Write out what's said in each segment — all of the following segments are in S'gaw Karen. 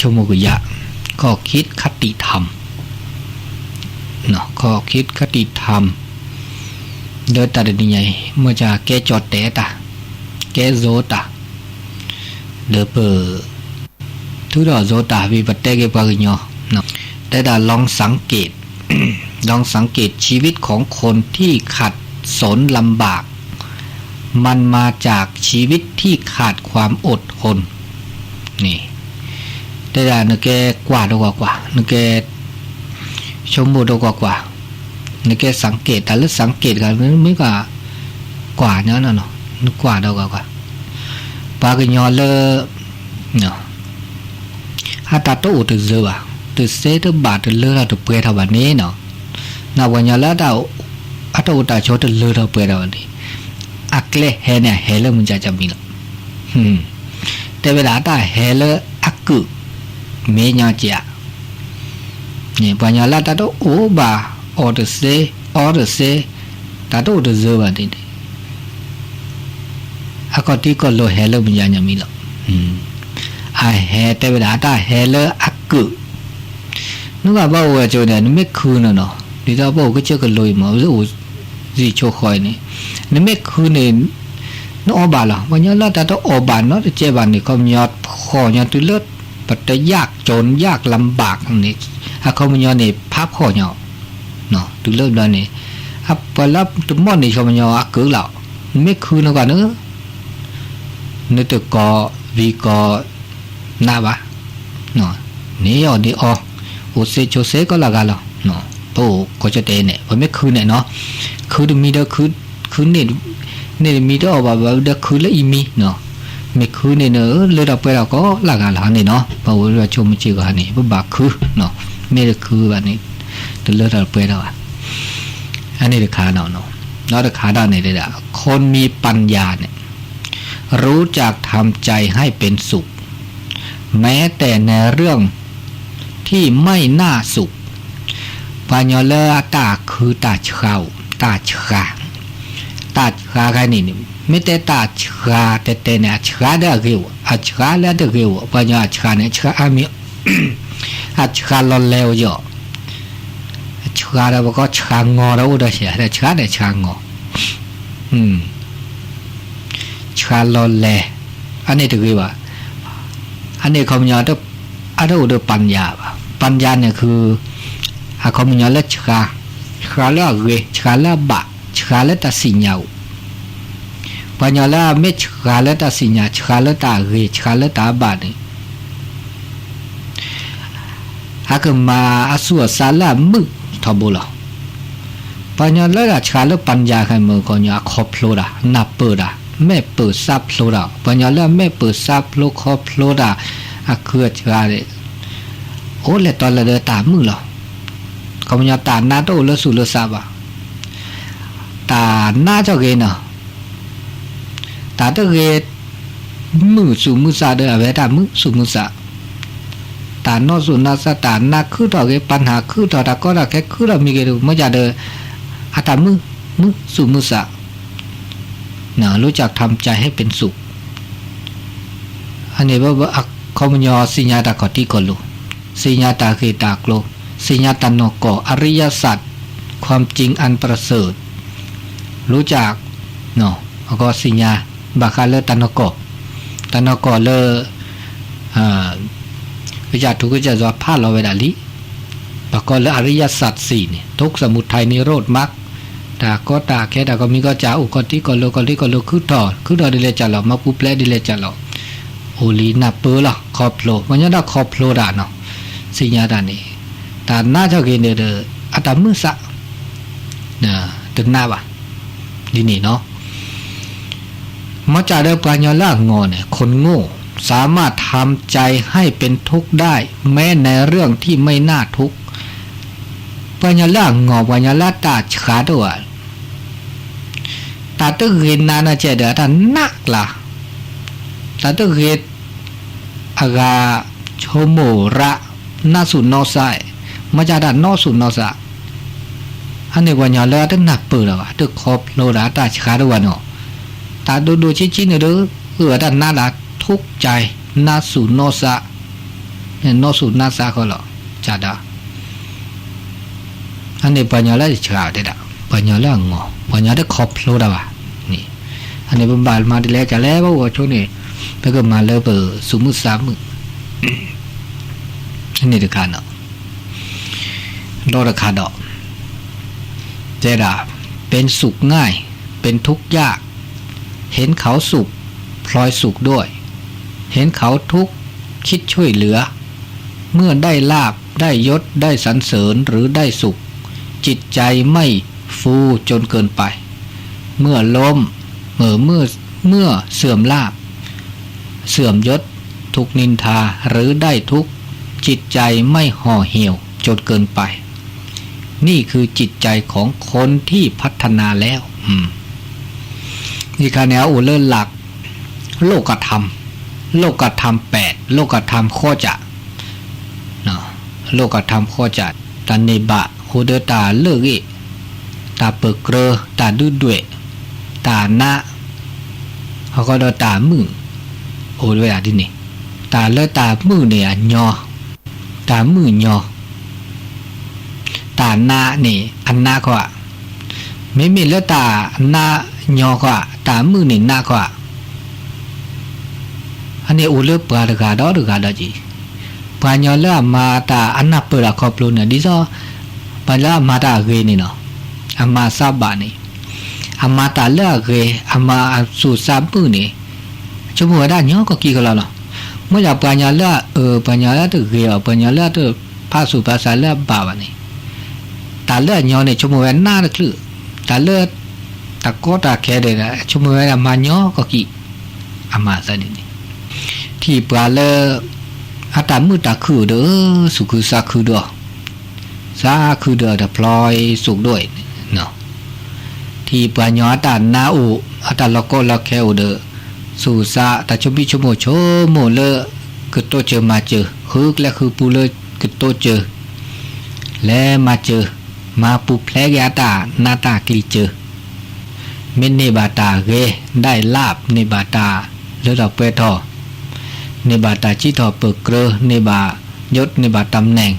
ဆိကမိၣ်ကယၢ်, ข้อคิดคติธรรม, ข้อคิดคติธรรม လၢတၢ်တနံၤညါအံၤ မ့ၢ်ကဲကၠီၣ်တဲာ်တၢ်, ကဲယိၤတၢ်, ဒီးပ ထုးထီၣ်ယိၤတၢ် ဝံၤပတဲက့ၤပှၤကညီ, တဲဒၣ် ลองสังเกต ลองสังเกตชีวิตของคนที่ขัดสนลำบาก มันมาจากชีวิตที่ขาดความอดทน န့ၣ် တဲဒၣ် နကဲကွၢ်ဒီးကွၢ်ကွၢ်, နကဲဆိကမိၣ်ဒီးကွၢ်ကွၢ်, နကဲ สังเกต တၢ်လၢ สังเกต တခါ မ့ၢ်က ကွၢ်ညီနီၤ, နကွၢ်ဒီးကွၢ်ကွၢ်, ပှၤကညီလၢ အတၢ်တအိၣ်တယၢၤဘၣ်, တစဲတဘၣ်တလၢထီၣ်တပှဲၤထီၣ်ဘၣ်န့ၣ်နီၤ, နပှၤကညီလၢ အတအိၣ်တၢ်ဆိးတလၢထီၣ်ပှဲၤထီၣ်ဘၣ်န့ၣ်, အကျဲဟဲန့ၣ် အဟဲလၢမုၢ်ကၢ်ကၢ်မံၤလီၤ. တဲဝဲဒၣ် အတၢ်ဟဲလၢအကုး မ့ၢ်ညီကဲး န့ၣ် ပှၤကညီလၢတၢ်တအိၣ်ဘၣ်, အီၣ်တစဲ, အီတစဲ, တၢ်တအိၣ်တယၢၤဘၣ်န့ၣ်, အခီၣ်ထံးခီၣ်လိၤဟဲလၢမုၢ်ကၢ်ကၢ်မံၤလီၤ. အဟဲတဲဝဲဒၣ် အတၢ်ဟဲလၢအကုး, နကဘၣ်အိၣ်ဝဲကၠိန့ၣ် နမ့ၢ်ခုန့ၣ်နီၤ, ဒ်သိးပအိၣ်ကစၢၢ်ကလိအံၤမး ပအိၣ်စံၣ်ဆိဃီအံၤန့ၣ်, နမ့ၢ်ခုန့ၣ် နအီၣ်ဘၣ်လီၤ. ပှၤကညီလၢတၢ်တအီၣ်ဘၣ်နီတကဲဘၣ်န့ၣ် ခီပညီ ဖှီၣ်ညီတုၤလၢ ပတယၢ်ကၠိၣ်ယၢ်လၢဘၣ်န့ၣ်, အခီပညီန့ၣ် ဖးဖှီၣ်ညီ, တုၤလၢဘျီန့ၣ် ပှၤလၢတမီၢ်န့ၣ် ခီပညီအကုးလီၤ. နမ့ၢ်ခုနကီးန့ၣ် နတကိးဝံၤကိးနးဘၣ်, န့ၢ်အီၣ်န့ၢ်အီ, အိၣ်စ့ဆိးစ့ကီးလၢဂၤလီၤ. ပအိၣ်ကီၢ်ကၠီၣ်တဲာ်န့ၣ် ပမ့ၢ်ခုန့ၣ်နီၤ, ခုတမံၤဒီး ခုန့ၣ်, န့ၢ်တမံၤတအီၣ်ဘၣ်ဘၣ်ဒီးခုလၢအံၤမံၤ, မ့ၢ်ခုန့ၣ်န့ၣ် လၢထီၣ်ပှဲၤထီၣ်ကီးလၢဂၤလီၤန့ၣ်နီၤ, ပဝဲဒၣ်ဆိကမိၣ်စ့ၢ်ကီးန့ၣ် ပဘၣ်ခု, မ့ၢ်တခုဘၣ်န့ၣ် တလၢထီၣ်ပှဲၤထီၣ်ဘၣ်. အန့ၣ်တခါနီၤ, ဒီးတခါဒၣ်န့ၣ်တဲဒၣ် คนมีปัญญาเนี่ย รู้จักทำใจให้เป็นสุข แม้แต่ในเรื่องที่ไม่น่าสุข ပှၤကညီလၢအတၢ်ခုတၢ်ဆှါအိၣ်, တၢ်ဆှါ, တၢ်ဆှါခါန့ၣ်န့ၣ် မ့ၢ်တဲတၢ်ဆှါတဲတဲန့ၣ် အဆှါလၢအဂ့ၤအိၣ်, အဆှါလၢအတဂ့ၤအိၣ်, ပှၤကညီအဆှါန့ၣ် အဆှါအါမံၤ, အဆှါလီၤလဲၤအိၣ်ယီၤ, အဆှါဒီးပကီၢ်ဆှါငီၤဒီးအိၣ်ဒီးဆဲး ဆှါန့ၣ်ဆှါငီၤ ဆှါလီၤလဲၤ, အန့ၣ်တဂ့ၤဘၣ်. အန့ၣ်ခီပညီ အတအိၣ်ဒီး ปัญญา ဘၣ်. ปัญญา န့ၣ်ဃု အခီပညီလၢဆှါ, ဆှါလၢအဂ့ၤ, ဆှါလၢအဘၣ်, ဆှါလၢတၢ်စံၣ်ညါအိၣ်. ပှၤကညီလၢအမ့ၢ်ဆှါလၢတၢ်စံၣ်ညါ, ဆှါလၢတၢ်အဂ့ၤ, ဆှါလၢတၢ်အဘၣ်န့ၣ် အကမၤအဆူၣ်အစါလၢအမုာ်ထီဘိလီၤ. ပှၤကညီလၢအဆှါလၢ ปัญญา ခဲအံၤမ့ၢ် ခီပညီအခီဖျိတၢ်, နၢ်ပၢၢ်တၢ်, မဲာ်ပၢၢ်စၢ်ဖျိတၢ်, ပှၤကညီလၢအမဲာ်ပၢၢ်စၢ်ဖျိခီဖျိတၢ်, အခုအဆှါန့ၣ် အိၣ်လဲၤတီၤလဲၤဒီးတၢ်မုာ်လီၤ. ခီပညီတၢ်နါတအိၣ်လၢသူၣ်လၢသးဘၣ်. တၢ်နါထီၣ်ဂ့ၤနီၤ, တၢ်တဂ့ၤ မုာ်သူၣ်မုာ်သးဒီး အဝဲတၢ်မုာ်သူၣ်မုာ်သး, တၢ်နီၢ်သူၣ်နီၢ်သး တၢ်နါခုထီၣ်ဂ့ၤ, ပှၤနၢ်ခုထီၣ်, တၢ်ကီတၢ်ခဲခုထီၣ်မံၤဂ့ၤဒီး မ့ၢ်ဒ်ဒီး အတၢ်မုာ်, မုာ်သူၣ်မုာ်သး, လူၤကၢ်ထၢမ်ကၠဲဟဲပ့ၣ်သူၣ် အန့ၣ် အခီပညီ သ့ၣ်ညါတၢ်ခီၣ်ထံးခီၣ်လိၤ, သ့ၣ်ညါတၢ်ဂ့ၢ်တၢ်ကျိၤ, သ့ၣ်ညါတၢ်နီၢ်ကီၢ် အရိယသၢတ်ႈ, ความจริงอันประเสริฐ, လူၤကၢ် အကီၢ်သ့ၣ်ညါ ဘၣ်ဃးလၢတၢ်နီၢ်ကီၢ်, တၢ်နီၢ်ကီၢ်လၢ ကစၢ်ထူကစၢ်ယွၤဖးလီၤဝဲဒၣ်လံ, ပှၤကိးလၢအရိယသၢတ်ႈသီၣ်န့ၣ် ทุกข์ สมุทัย นิโรธ มรรค, တၢ်ကီတၢ်ခဲ တၢ်ကီမံၤကီၢ်စၢ်အိၣ် ခီၣ်ထံးခီၣ်လိၤ ခီၣ်ထံးခီၣ်လိၤခုထီၣ်, ခုထီၣ်ဒ်လဲၣ်ကၢ်လီၤ မၤပူၤဖျဲးဒ်လဲၣ်ကၢ်လီၤ, အိၣ်လံနၢ်ပၢၢ်လီၤ ခီဖျိ, ပှၤကညီဒၣ်ခီဖျိတၢ်နီၤ, သ့ၣ်ညါတၢ်န့ၣ်, တၢ်နါထီၣ်ဂ့ၤန့ၣ်ဒီး အတၢ်မုာ်သး တနါဘၣ်, ဒ်န့ၣ်နီၤ. မ့ၢ်ကၢ်ဒီးပှၤကညီလၢအငီၢ်န့ၣ် คนโง่ สามารถทำใจให้เป็นทุกข์ได้ แม้ในเรื่องที่ไม่น่าทุกข์, ပှၤကညီလၢအငီၢ် ပှၤကညီလၢတၢ်ဆှါတအိၣ်ဧါ, တၢ်တဂ့ၤနါနီၢ်ကဲဒီး အတၢ်နးကျါ, တၢ်တဂ့ၤ အဂၤဆိကမိၣ်ရၣ် နးဆူၣ်နီၢ်သး, မ့ၢ်ကၢ်တၢ်နီၢ်ဆူၣ်နီၢ်သး, အန့ၣ်ပှၤကညီလၢအတနၢ်ပၢၢ်လၢၤဘၣ် တခီဖျိဒီးအတၢ်ဆှါတအိၣ်ဘၣ်နီၤ, တၢ်ဒိၣ်ဒိၣ်ဆံးဆံးန့ၣ်ဒီး အတၢ်နါလၢ ทุกข์ใจ နးဆူၣ်နီၢ်သး, နီၢ်ဆူၣ်နၢ်သးဃီလီၤ, ကဒီး အန့ၣ်ပှၤကညီလၢအဆှးတဲဒၣ် ပှၤကညီလၢအငီၤ ပှၤကညီတခီဖျိတၢ်ဘၣ်န့ၣ်, အန့ၣ်ပဘၣ်မၤဒ်လဲၣ်ကလဲၣ် ပဂီၤဆိန့ၣ် ပကမၤလၢပသူၣ်မုာ်သးမုာ် အန့ၣ်တခါနီၤ, ဒီးတခါဒီး တဲဒၣ် เป็นสุขง่าย เป็นทุกข์ยาก เห็นเขาสุข พลอยสุขด้วย เห็นเขาทุกข์ คิดช่วยเหลือ เมื่อได้ลาภ ได้ยศ ได้สรรเสริญ หรือได้สุข จิตใจไม่ฟูจนเกินไป เมื่อล้ม เอ่อ เมื่อ เมื่อเสื่อมลาภ เสื่อมยศ ถูกนินทา หรือได้ทุกข์ จิตใจไม่ห่อเหี่ยวจนเกินไป นี่คือจิตใจของคนที่พัฒนาแล้ว อืม ယခါန့ၣ် အအိၣ်လၢ หลัก โลกธรรม โลกธรรมแปด โลกธรรม ข้อจะ โลกธรรม ข้อจะ တၢ်န့ၢ်ဘၣ် အိၣ်ဒီးတၢ်လၢအဂ့ၤ တၢ်ပၢၢ်ကြၢး တၢ်ဒုၣ်ဒွဲၣ် တၢ်နး အဃိဒီးတၢ်မုာ် အိၣ်ဝဲဒၣ်ဒ်န့ၣ်, တၢ်လၢတၢ်မုာ်န့ၣ်အညီ, တၢ်မုာ်ညီ, တၢ်နးန့ၣ်အနးခီဧါ, မ့မ့ၢ်လၢတၢ်နးညီခီဧါ, တၢ်မုာ်န့ၣ်နးခီဧါ. အန့ၣ်အိၣ်လၢပှၤတဂၤဒီးတဂၤဒီးက့ၤ, ပှၤကညီလၢအမၤတၢ်အနၢ်ပၢၢ်တၢ်ခီဖျိန့ၣ် ဒ်သိး ပှၤလၢအမၤတၢ်အဂ့ၤန့ၣ်နီၤ, အမၤသးဘၣ်န့ၣ်, အမၤတၢ်လၢအဂ့ၤ, အမၤအသူၣ်သးမုာ်န့ၣ်, ဆိကမိၣ်ဝဲဒၣ်ညီကီၢ်ကံၢ်ကီၢ်လီၤလီၤ. မ့ၢ်ယၤပှၤကညီလၢအအၢ ပှၤကညီလၢတဂ့ၤအီၤ ပှၤကညီလၢတဖးသူၣ်ဖးသးလၢအဘၣ်ဘၣ်န့ၣ်, တၢ်လၢအညီန့ၣ် ဆိကမိၣ်ဝဲနးတချုး, တၢ်လၢ တၢ်ကီတၢ်ခဲဒီး ဆိကမိၣ်ဝဲဒၣ်မၤညီကီၢ်ကံၢ်, အမၤသးဒ်န့ၣ်, ထံၣ်ပှၤလၢ အတၢ်မုာ်တၢ်ခုၣ်အိၣ်ဒီး သူၣ်ခုသးခုဒီး သးခုဒီးတဖျီသူၣ်ဒိၣ်အံၤ, ထံၣ်ပှၤကညီအတၢ်နးအိၣ် အတၢ်လီၤကီလီၤခဲအိၣ်ဒီး သူၣ်သးတၢ်ဆိမိၣ်ဆိကမိၣ်ဆိကမိၣ်လၢ ကတိစၢၤမၤစၢၤ ဃုကျဲဃုပူလၢကတိစၢၤ လဲၤမၤစၢၤ မၤပူၤဖျဲးက့ၤအတၢ်နးတၢ်ကျံၤစၢၤ မ့ၢ်န့ၢ်ဘၣ်တၢ်ဂ့ၤ ได้ลาภ န့ၢ်ဘၣ်တၢ်လၢထီၣ်ပှဲၤထီၣ်, န့ၢ်ဘၣ်တၢ်စံးထီၣ်ပၢၢ်ကြၢး န့ၢ်ဘၣ် ยศ န့ၢ်ဘၣ် ตำแหน่ง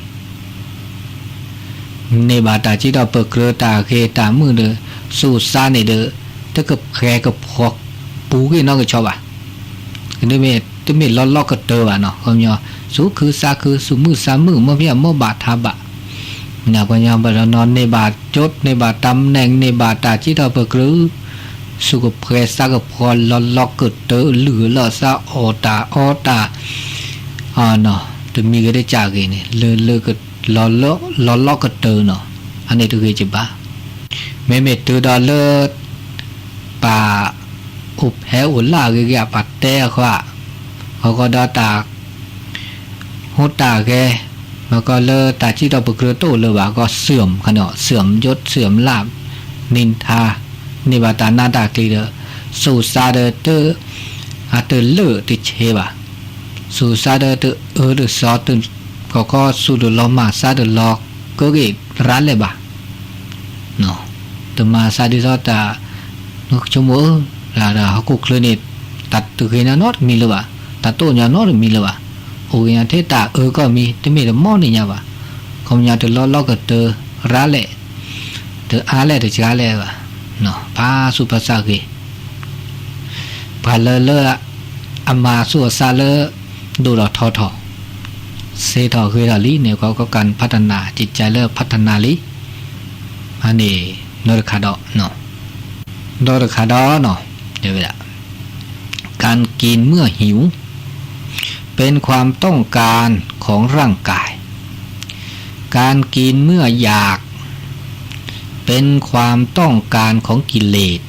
န့ၢ်ဘၣ်တၢ်စံးထီၣ်ပၢၢ်ကြၢး တၢ်ဂ့ၤတၢ်မုာ်ဒီး သူၣ်သးန့ၣ်ဒီး တကဖှဲးကဖှီပူၤဂ့ၤနီၢ်ကဆီဘၣ်. တမ့ၢ်လီၤလီၤကတၢၢ်ဘၣ်နီၤ, ခီပညီ သူၣ်ခုသးခု သူၣ်မုာ်သးမုာ် မ့ၢ်ဖဲအမိၢ်ဘၣ်ထးဘၣ်, ပှၤကညီဘၣ်ဒီးနီၤ န့ၢ်ဘၣ် ยศ န့ၢ်ဘၣ် ตำแหน่ง န့ၢ်ဘၣ်တၢ်စံးထီၣ်ပၢၢ်ကြၢး, သူၣ်ကဖှဲးသးကဖှီလီၤလီၤကတၢၢ် လုၢ်လီၤသးအီၣ်တၢ်အီတၢ် တမံၤဂ့ၤတကးဂ့ၤန့ၣ် လၢလၢ လီၤလီၤကတၢၢ်နီၤ, အန့ၣ်တဂ့ၤကဘၣ်. မ့မ့ၢ်တုၤဒီးလၢ ပၢ်အိၣ်ဖဲအိၣ်လၢအဂ့ၤဂ့ၤ အပၢ်တဲအဃိ, အဃိဒီးတၢ် ဟူးတၢ်ဂဲၤ, အဃိလၢတၢ်စံးထီၣ်ပၢၢ်ကြၢးတအိၣ်လၢၤဘၣ်အဃိ เสื่อม ခီနီၤ, เสื่อมยศ เสื่อมลาภ นินทา န့ၢ်ဘၣ်တၢ်နးတၢ်ကျံၤဒီး သူၣ်သးဒီးတ အတလၢာ်တဆ့ဘၣ်, သူၣ်သးဒီးတအၢတသီ ကီၢ်ခီသူၣ်တလီၤမၢ်သးတလီၤကၢက့ၤရၤလဲၣ်ဘၣ် တမၤသးဒ်သိးတၢ် နဆိကမိၣ်ဧၢ, ဟီၣ်ခိၣ်ချၢန့ၣ် တၢ်တဂ့ၤညါနီတမံၤလၢၤဘၣ်, တၢ်တအိၣ်ညါနီတမံၤလၢၤဘၣ်, အိၣ်ဂ့ၤညါထဲတၢ်အၢကီၢ်မံၤ တမ့ၢ်တမီၢ်န့ၣ်ညါဘၣ်, ခီပညီတလီၤလီၤကတၢၢ်ရၤလဲၣ်, တအါလဲၣ်တစှၤလဲၣ်ဘၣ်, ဖးသူၣ်ဖးသးဂ့ၤ ပှၤလၢလၢ အမၤသူၣ်အသးလၢ ဒိၣ်ထီၣ်ထီထီၣ်, စ့ထီၣ်ဂ့ၤထီၣ်လံန့ၣ် ကီကီၢ်ကၢ်ဖးတနၢ် จิตใจလၢဖးတနၢ်လံ, အန့ၣ် နီတခါဒီး, ဒီတခါဒီးနီၤ, တဲဝဲဒၣ် การกินเมื่อหิว เป็นความต้องการของร่างกาย การกินเมื่ออยาก เป็นความต้องการของกิเลส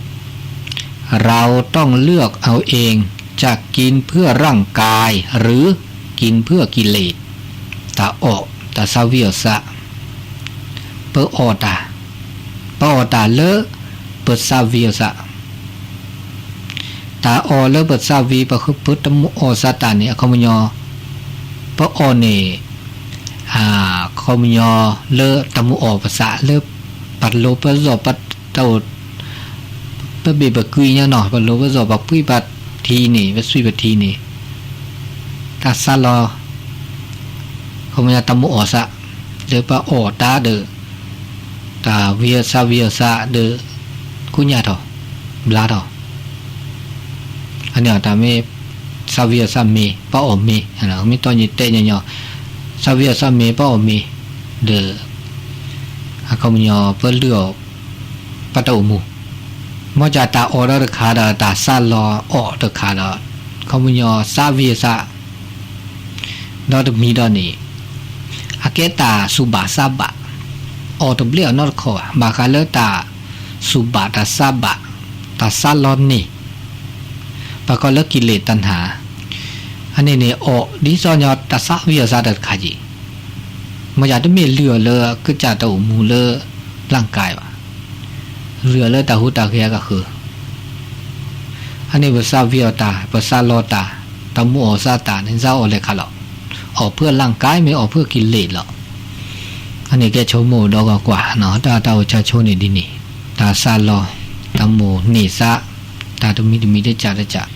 เราต้องเลือกเอาเอง จะกินเพื่อร่างกาย หรือกินเพื่อกิเลส တၢ်အီၣ် တၢ်သးဝံၣ်အီၣ်သး, ပအီၣ်တၢ်, ပအီၣ်တၢ်လၢ ပသးဝံၣ်အီၣ်သး တၢ်အီၣ်လၢပသးဝံၣ် ပဃုပတမုာ်အီၣ်သးတၢ်န့ၣ် အခီပညီ, ပအီၣ်န့ၣ်, အခီပညီလၢတမုာ်အီၣ်ပသးလၢ ပလိၤပစီၣ်ပတအိၣ်, ပဘ့ၣ်ပကွံညါနီၤ ပလိၤပစီၣ်ပပှံၢ်ပထံန့ၣ် ပသွံၣ်ပထံန့ၣ်, တၢ်သးလီၤ ခီပညီတၢ်မိၣ်အီၣ်သး, ဒီးပအီၣ်တၢ်ဒီး တၢ်ဝံအီၣ်သးဝံအီၣ်သးဒီး ကူညၣ်ထီၣ်, ဘျါထီၣ်, အန့ၣ်တၢ်မ့ၢ် သးဝံအီၣ်သးမ့ၤ ပအီၣ်မ့ၤ, မ့ၢ်တီယတဲညီညီ, သးဝံအီၣ်သးမ့ၤ ပအီၣ်မ့ၤ, ဒီး အခီပညီပလုၢ်အီၣ် ပတၢ်အိၣ်မူ, မ့ၢ်ကၢ်တၢ်အီၣ်ဒီးတခါဒီး တၢ်သးလီၤအီၣ်တခါဒီး ခီပညီသးဝံအီၣ်သး ဒီးတမံၤဒီးန့ၣ် အကဲတၢ်စူၢ်ဘၣ်သးဘၣ်, အီၣ်တဘျ့အီၣ်နီတခီဘၣ်, ဘၣ်ဃးလၢတၢ်စူၢ်ဘၣ်တၢ်သးဘၣ်, တၢ်သးလီၤန့ၣ်, ပှၤကိးလၢကံလ့းတၢ်နၢ်, အန့ၣ်န့ၣ် အီၣ်ဒ်သိးညီတၢ်သးဝံအီၣ်သးတၢ်တခါက့ၤ, မ့ၢ်ယၤတမ့ၢ်လုၢ်အီၣ်လၢကစၢ်တၢ်အိၣ်မူလၢ လၢ်ကါဘၣ်, လုၢ်အီၣ်လၢတၢ်ဟူးတၢ်ဂဲၤအကဃၢၤ အန့ၣ်ပသးဝံအီၣ်တၢ် ပသးလီၤတၢ် တၢ်မိၣ်အီၣ်သးတၢ်န့ၣ် သးအီၣ်လဲၤခါလီၤ, အီၣ်ဖုၣ်လၢ်ကါမ့ၢ်အီၣ်ဖုၣ်ကံလ့းလီၤ, အန့ၣ်ကဲဆိကမိၣ်ဒီးကကွၢ် တၢ်တၢ်အိၣ်ဆၢဆိန့ၣ်ဒ်န့ၣ်, တၢ်သးလီၤ, တၢ်မိၣ်န့ၢ်သး, တၢ်တမံၤတမံၤတကၢ်တကၢ်,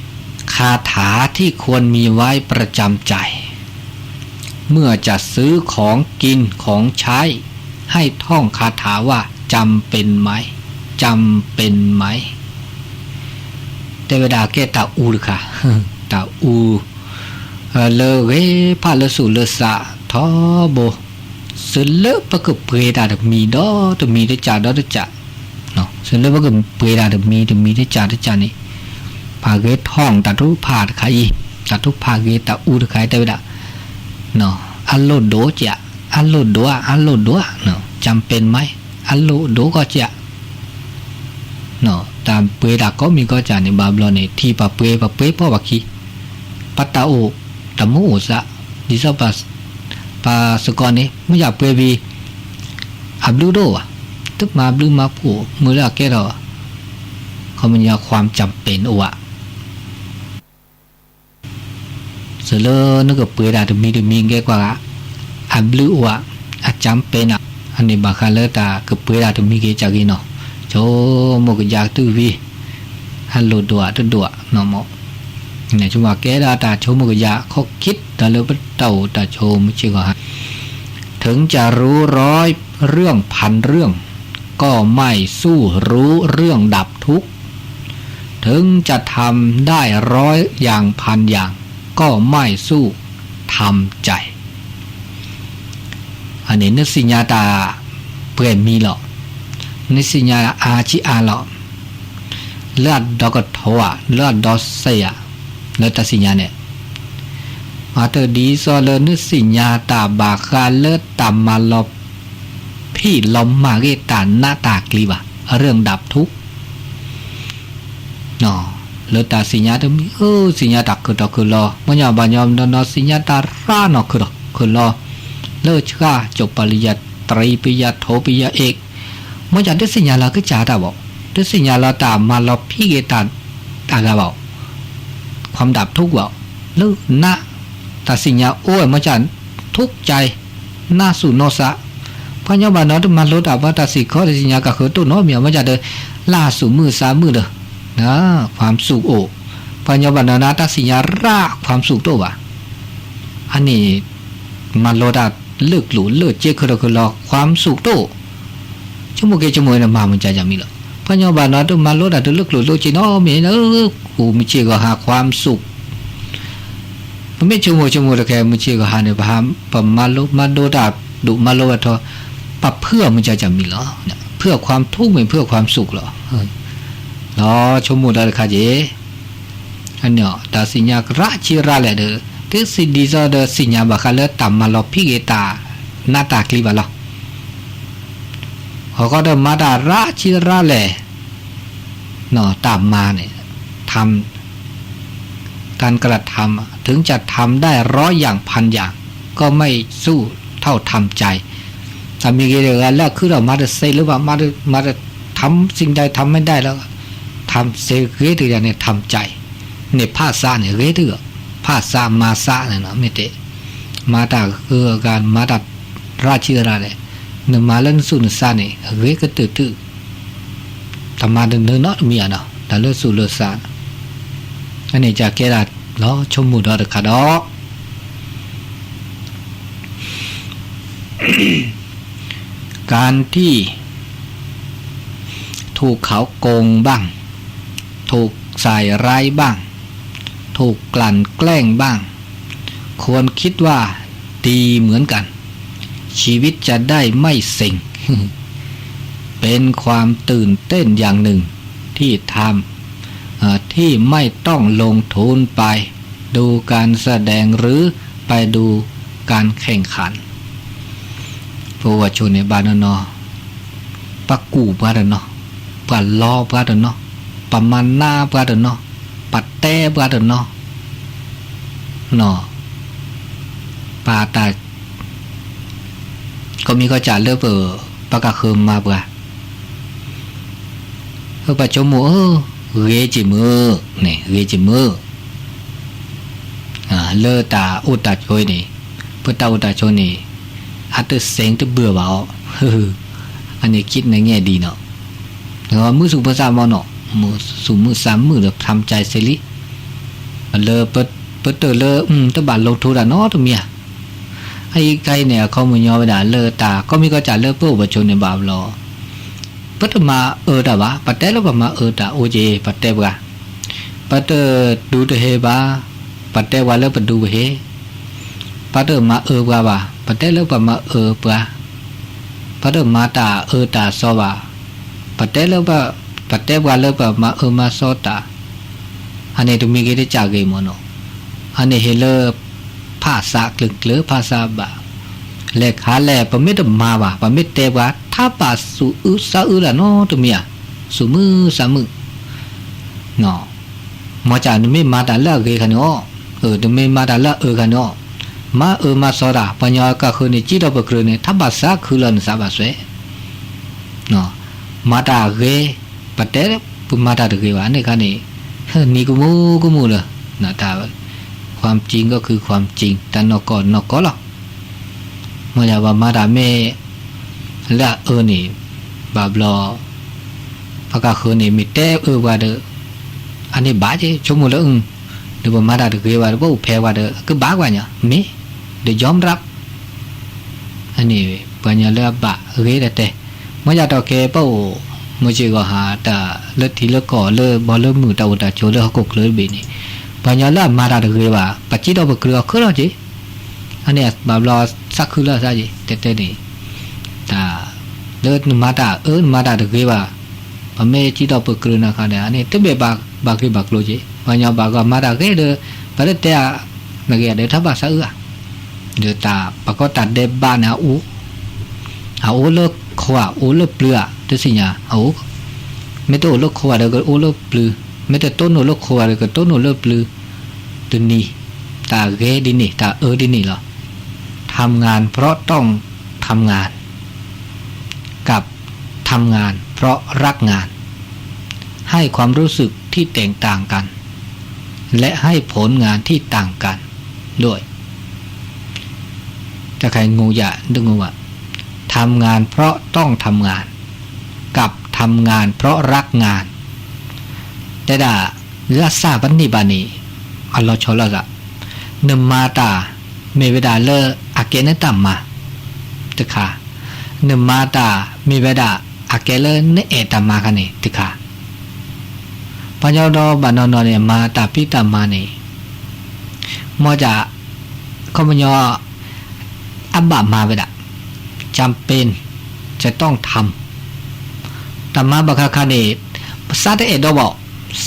คาถาที่ควรมีไว้ประจำใจ เมื่อจะซื้อของกินของใช้ ให้ท่องคาถาว่า จำเป็นไหม จำเป็นไหม တဲဝဲဒၣ်ကဲတၢ်အူတခါ, တၢ်အူ လၢဂ့ၤဖးလၢသူၣ်လၢသးထီဘိ, စၢလၢပကပှ့ၤတၢ်တမံၤဒီးတမံၤတကၢ်ဒီးတကၢ်, စၢလၢပကပှ့ၤတၢ်တမံၤတမံၤတကၢ်တကၢ်န့ၣ်, ပှၤဂဲၤထီၣ်တၢ်ထုကဖၣ်တခါအံၤ, တၢ်ထုကဖၣ်ဂ့ၤတၢ်အူတခါအံၤတဲဝဲဒၣ် အလိၣ်ဒိၣ်ကဲ, အလိၣ်ဒိၣ်ဧါ, အလိၣ်ဒိၣ်ဧါ, ကၠၢ်ပဲၣ်မါ, အလိၣ်ဒိၣ်ကီၢ်ကဲ, တၢ်ပှ့ၤတၢ်ကိးမံၤကိးကၢ်န့ၣ် ဘၣ်ဘျီန့ၣ် ထံၣ်ပှၤပှ့ၤ ပှၤပှ့ၤဖီၣ်ပှၤခံ, ပတၢ်အိၣ်တၢ်မူအိၣ်သး, ဒ်သိး ပစ့ၢ်ကီးန့ၣ် မ့ၢ်ယၤပှ့ၤဝံၤ အဘျုးတအိၣ်ဘၣ်, တမၤဘျုးမၤဖှိၣ် မ့ၢ်လၢအကဲထီၣ် ခီပညီ ความจำเป็น အိၣ်ဧါ စၢလၢနကပှ့ၤတၢ်တမံၤတမံၤကဲကွၢ်ဂၤ, အဘျုးအိၣ်ဧါ, အကၠၢ်ပဲၣ်နၤ, အန့ၣ်ဘၣ်ဃးလၢတၢ်ကပှ့ၤတၢ်တမံၤကဲကၢ်ဂ့ၤနီၤ, ဆိကမိၣ်ကယၤကတုၢ်ဝံၤ, အလိၣ်ဒိၣ်ဧါတဒိၣ်ဧါနီၤမး, ဆိကမိၣ်ကဲဒၣ်တၢ်ဆိကမိၣ်ကယၤ ข้อคิดတၢ်လၢပတၢ်အိၣ်တၢ်ဆိးမုၢ်ဆ့ၣ်ဂီၤဟါ ถึงจะรู้ร้อยเรื่องพันเรื่อง ก็ไม่สู้รู้เรื่องดับทุกข์ ถึงจะทำได้ร้อยอย่างพันอย่าง ก็ไม่สู้ทำใจ အန့ၣ် နသ့ၣ်ညါတၢ်ပှဲၤမံၤလီၤ, နသ့ၣ်ညါအါဆံးအါလီၤ, လၢအဒီကထီဧါ, လၢအဒီစဲးဧါ, လၢတၢ်သ့ၣ်ညါန့ၣ်, အတဒ်သိးလၢနသ့ၣ်ညါတၢ်ဘၣ်ဃးလၢတၢ်မၤလီၤဖံးလီၤမၤဂ့ၤတၢ်နးတၢ်ကျံၤဘၣ်, အရၢၣ်ဒၣ်ထူ လၢတၢ်သ့ၣ်ညါတမံၤဧိၤ သ့ၣ်ညါတၢ်ခုၣ်ထီၣ်ခုၣ်လီၤ, မ့ၢ်ညီဘၣ်ညီနီၢ်နီၢ် သ့ၣ်ညါတၢ်ရၣ်နီၢ်ခုၣ်ထီၣ်ခုၣ်လီၤ, လၢဆှၢ ကၠိပလံယၤတရံး ပယၤထိ ပယၤအ့ၣ်, မ့ၢ်ညီတသ့ၣ်ညါလီၤကစၢ်တၢ်ဘၣ်, တသ့ၣ်ညါလီၤတၢ်မၤလီၤဖံးဂ့ၤတၢ်အဂၤဘၣ် ความดับทุกข์ဘၣ်, လၢနး တၢ်သ့ၣ်ညါအိၣ်ဝဲ မ့ၢ်ညီ ထုကၠဲ နးသူၣ်နီၢ်သး, ပှၤညီဘၣ်နီၢ်တမၤလိတၢ်ဘၣ် တၢ်စံးခီတသ့ၣ်ညါကဃၢၤတိၢ်နီတမံၤ မ့ၢ်ညီဒီး လၢသူၣ်မုာ်သးမုာ်ဒီး ความสุขအိၣ်, ပှၤညီဘၣ်နီၢ်နၤတၢ်သ့ၣ်ညါရၣ် ความสุขတအိၣ်ဘၣ်, အန့ၣ် မၤလိတၢ်လၢကျိၣ်လၢစ့ခုၣ်ထီၣ်ခုၣ်လီၤ ความสุขတအိၣ်, ဆိကမိၣ်က့ၤဆိကမိၣ်န့ၣ် မၤမုၢ်ကၢ်ယၤမံၤလီၤ, ပှၤညီဘၣ်နီၢ်တမၤလိတၢ်တလၢကျိၣ်လၢစ့နီတမံၤ အိၣ်မုၢ်ဆ့ၣ်ဂီၤဟါ ความสุข ပမ့ၢ်ဆိကမိၣ်ဆိကမိၣ်တကဲ မုၢ်ဆ့ၣ်ဂီၤဟါန့ၣ် ပဟး ပမၤလိမၤဒိတၢ်ဒိၣ်မၤလိဝဲထီၣ် ပဖုအီၣ်မုၢ်ကၢ်ကၢ်မံၤလီၤ, ဖုအီၣ် ความทุกข์ မ့ၢ်ဖုအီၣ် ความสุข လီၤ, လီၤဆိကမိၣ်ဒီးတခါက့ၤ, အန့ၣ် တၢ်သ့ၣ်ညါရၣ်ဆံးရၣ်လဲၣ်ဒီး တသ့ၣ်ဒ်သိးဒီးသ့ၣ်ညါဘၣ်ဃးလၢတၢ်မၤလီၤဖံးဂ့ၤတၢ်နးတၢ်ကျံၤဘၣ်လီၤ ဟီၣ်ခိၣ်ဒီးမၤတၢ်ရၣ်ဆံးရၣ်လဲၣ်, တၢ်မၤန့ၣ် ทำ การกระทำ ถึงจะทำได้ร้อยอย่างพันอย่าง ก็ไม่สู้เท่าทำใจ တၢ်မ့ၢ်ဂ့ၤတဂၤလၢအခုဒီးမၤတသ့လၢၤဘၣ် မၤတ ทำสิ่งใดทำไม่ได้แล้ว ทำ စ့ဂ့ၤတဂၤန့ၣ် ทำใจ န့ၣ်ဖးသးန့ၣ် ဂ့ၤတဂၤ ဖးသးမၤသးန့ၣ် မ့ၢ်တဲ မၤတၢ်ဂ့ၤအဂၤ မၤတၢ်ရၣ်ဆံးရၣ်လဲၣ်, နမၤလၢနသူၣ်နသးန့ၣ် ဂ့ၤကတၢၢ်တၢၢ်, တမၤတနၢၤနီတမံၤဧါနီၤ တၢ်လၢသူၣ်လၢသး, အန့ၣ်ကကဲဒၣ်လီၤ ဆိကမိၣ်ဒီးတခါဒီး การที่ถูกเขาโกงบ้าง ถูกใส่ร้ายบ้าง ถูกกลั่นแกล้งบ้าง ควรคิดว่าดีเหมือนกัน ชีวิตจะได้ไม่เซ็ง เป็นความตื่นเต้นอย่างหนึ่งที่ทำ เอ่อ ที่ไม่ต้องลงทุนไปดูการแสดงหรือไปดูการแข่งขัน ပဝဲၢ်ဆိန့ၣ် ဘၣ်နီၢ်နီၢ် ပှၤကူၣ်ပှၤတနီၤ, ပှၤလီပှၤတနီၤ, ပမၤနးပှၤတနီၤ, ပတဲပှၤတနီၤ, နီၤ, ပာ်တၢ် ကီၢ်မံၤကီၢ်စဲၣ်လၢပ ပကဃုမၤပှၤ ပှၤဆိကမိၣ်ဧၢ, ဂ့ၤက့ၤမုာ်န့ၣ် ဂ့ၤက့ၤမုာ်, လၢတၢ်အိၣ်တၢ်ဆိးအံၤန့ၣ်, ပတၢ်အိၣ်တၢ်ဆိးန့ၣ် အတစဲးတဘၣ်ဘၣ်အီၤ, အန့ၣ်ခံနငဲၢ်ဒံးနီၤ, မုၢ်ဆူၣ်မုၢ်ဆါမ့ၢ်နီၤ, မုၢ်ဆူၣ်မုၢ်ဆါမုၢ်ဒီး ဖျါမကၠဲးစ့လံ, လၢပတၢၢ်လၢ တဘၣ်လီၤထိးတၢ်နီတမံၤဧါ, အအံၤခါအံၤန့ၣ် အခီပညီဝဲဒၣ်လၢတၢ်ကီၢ်မံၤကီၢ်စဲၣ်လၢပအိၣ်ပဆိးန့ၣ်ဘၣ်ဘျီ ပတမၤအၢတၢ်ဘၣ်, ပတဲလၢပမၤအၢတၢ်အိၣ်က့ၤ ပတဲပှၤ, ပတဒူတဟ့ဘၣ်, ပတဲပှၤလၢပဒူပဟ့, ပတမၤအၢပှၤဘၣ်, ပတဲလၢပမၤအၢပှၤ, ပတမၤတၢ်အၢတၢ်သီဘၣ်, ပတဲလၢပ, ပတဲပှၤလၢပမၤအၢမၤသီတၢ်, အန့ၣ်တမံၤဂ့ၤတကးဂ့ၤမ့ၢ်နီၤ, အန့ၣ်ဟ့ၣ်လၢ ဖၣ်ဆးကျၢၤကျၢၤ ဖၣ်ဆးဘၣ်, လဲၤခါလဲၣ် ပမ့ၢ်တမၤဘၣ် ပမ့ၢ်တဲပှၤ ထါဘၣ်သူၣ်အုးသးအုးတၢ်နီတမံၤဧါ, သူၣ်မုာ်သးမုာ်, မ်ကၢ်နမ့ၢ်မၤတၢ်လၢအဂ့ၤခါန့ၣ်အီၤ, နမ့ၢ်မၤတၢ်လၢအအၢခါန့ၣ်အီၤ, မၤအၢမၤသီတၢ် ပှၤကညီကဃုန့ၣ် ကံၣ်ထီၣ်ပကြၢးန့ၣ် ထါဘၣ်သးခုလီၤနသးဘၣ်စွဲ မၤတၢ်ဂ့ၤ, ပတဲပမၤတၢ်တဂ့ၤဘၣ်န့ၣ်ခါန့ၣ်, နံၤကမူကမူလၢ, တၢ်, ความจริงก็คือความจริง တၢ်နီၢ်ကီၢ်နီၢ်ကီၢ်လီၤ, မ့ၢ်ယၤပှၤမၤတၢ်မ့ၢ် လၢအအၢန့ၣ်, ဘၣ်ဘျီ, ပှၤကဃုန့ၣ် မ့ၢ်တဲအၢပှၤဒီး, အန့ၣ်ဘၣ်က့ၤ ဆိကမိၣ်လၢ, ဒီးပမၤတၢ်တဂ့ၤဘၣ်ဒီး ပအိၣ်ဖဲပှၤဒီး ကဘၣ်ကွၢ်ညါ မ့ၢ်, ဒီး ยอมรับ အန့ၣ် ပှၤကညီလၢအဘၣ်ဂ့ၤတတဲ, မ့ၢ်ယၤတီၢ်ခဲ ပအိၣ်မုၢ်ဆ့ၣ်ဂီၤဟါ တၢ်လၢထံလၢကီၢ်လၢဘီလၢမုၢ်တၢ်အိၣ်တၢ်ဆိးလၢဟီၣ်ခိၣ်ချၢတဘ့ၣ်န့ၣ်, ပှၤကညီလၢအမၤတၢ်တဂ့ၤဘၣ် ပစံးထီၣ်ပကြၢးအီၤခဲလၢာ်က့ၤ, အန့ၣ်ဘၣ်ဘျီသးခုလၢသးက့ၤ တဲတဲန့ၣ်, တၢ်, လၢနမၤတၢ်အၢ နမၤတၢ်တဂ့ၤဘၣ်, ပမ့ၢ်စံးထီၣ်ပကြၢးနၤခါဒီး အန့ၣ်တဘၣ်ဘၣ်ဂ့ၢ်ဘၣ်ကျိၤက့ၤ, ပှၤကညီဘၣ်ဂီၢ်မၤတၢ်ဂ့ၤဒီး, ပှၤလၢတဲအါ, နဂ့ၤဒီးထါဘၣ်သးအုးဧါ ဒီးတၢ်ပကီတၢ်ဒဲးဘးန့ၣ် အအိၣ်, အအိၣ်လၢခိဧါ အိၣ်လၢပျုၤဧါ တသ့ၣ်ညါ အအိၣ်, မ့ၢ်တအိၣ်လၢခိဧါဒီးကအိၣ်လၢပျုၤ, မ့ၢ်တတိၢ်နီၣ်လၢခိဧါဒီးကတိၢ်နီၣ်လၢပျုၤ, တနံၤ, တၢ်ဂ့ၤဒ်န့ၣ် တၢ်အၢဒ်န့ၣ်လီၤ, ทำงานเพราะต้องทำงาน กับทำงานเพราะรักงาน ให้ความรู้สึกที่แตกต่างกัน และให้ผลงานที่ต่างกันด้วย จะใครงงอยากนึกงงว่า ทำงานเพราะต้องทำงาน กับทำงานเพราะรักงาน တဲဒၣ် လၢအစၢ်ပန့ၢ်ဘၣ်န့ၣ် အလီၤဆီလိာ်သး, နမၤတၢ် မ့ၢ်ဝဲဒၣ်လၢအကဲနတၢ်မၤ တခါ, နမၤတၢ်မ့ၢ်ဝဲဒၣ် အကဲလၢနအဲၣ်တၢ်မၤခါန့ၣ်တခါ, ပှၤကညီဒီးဘၣ်နီၢ်နီၢ်န့ၣ် မၤတၢ်ဖံးတၢ်မၤန့ၣ် မ်ကၢ် ခီပညီ အဘၣ်မၤဝဲဒၣ် จำเป็น จะต้องทำ တၢ်မၤဘၣ်ခါခါန့ၣ် သးတအဲၣ်ဒိးဘၣ်,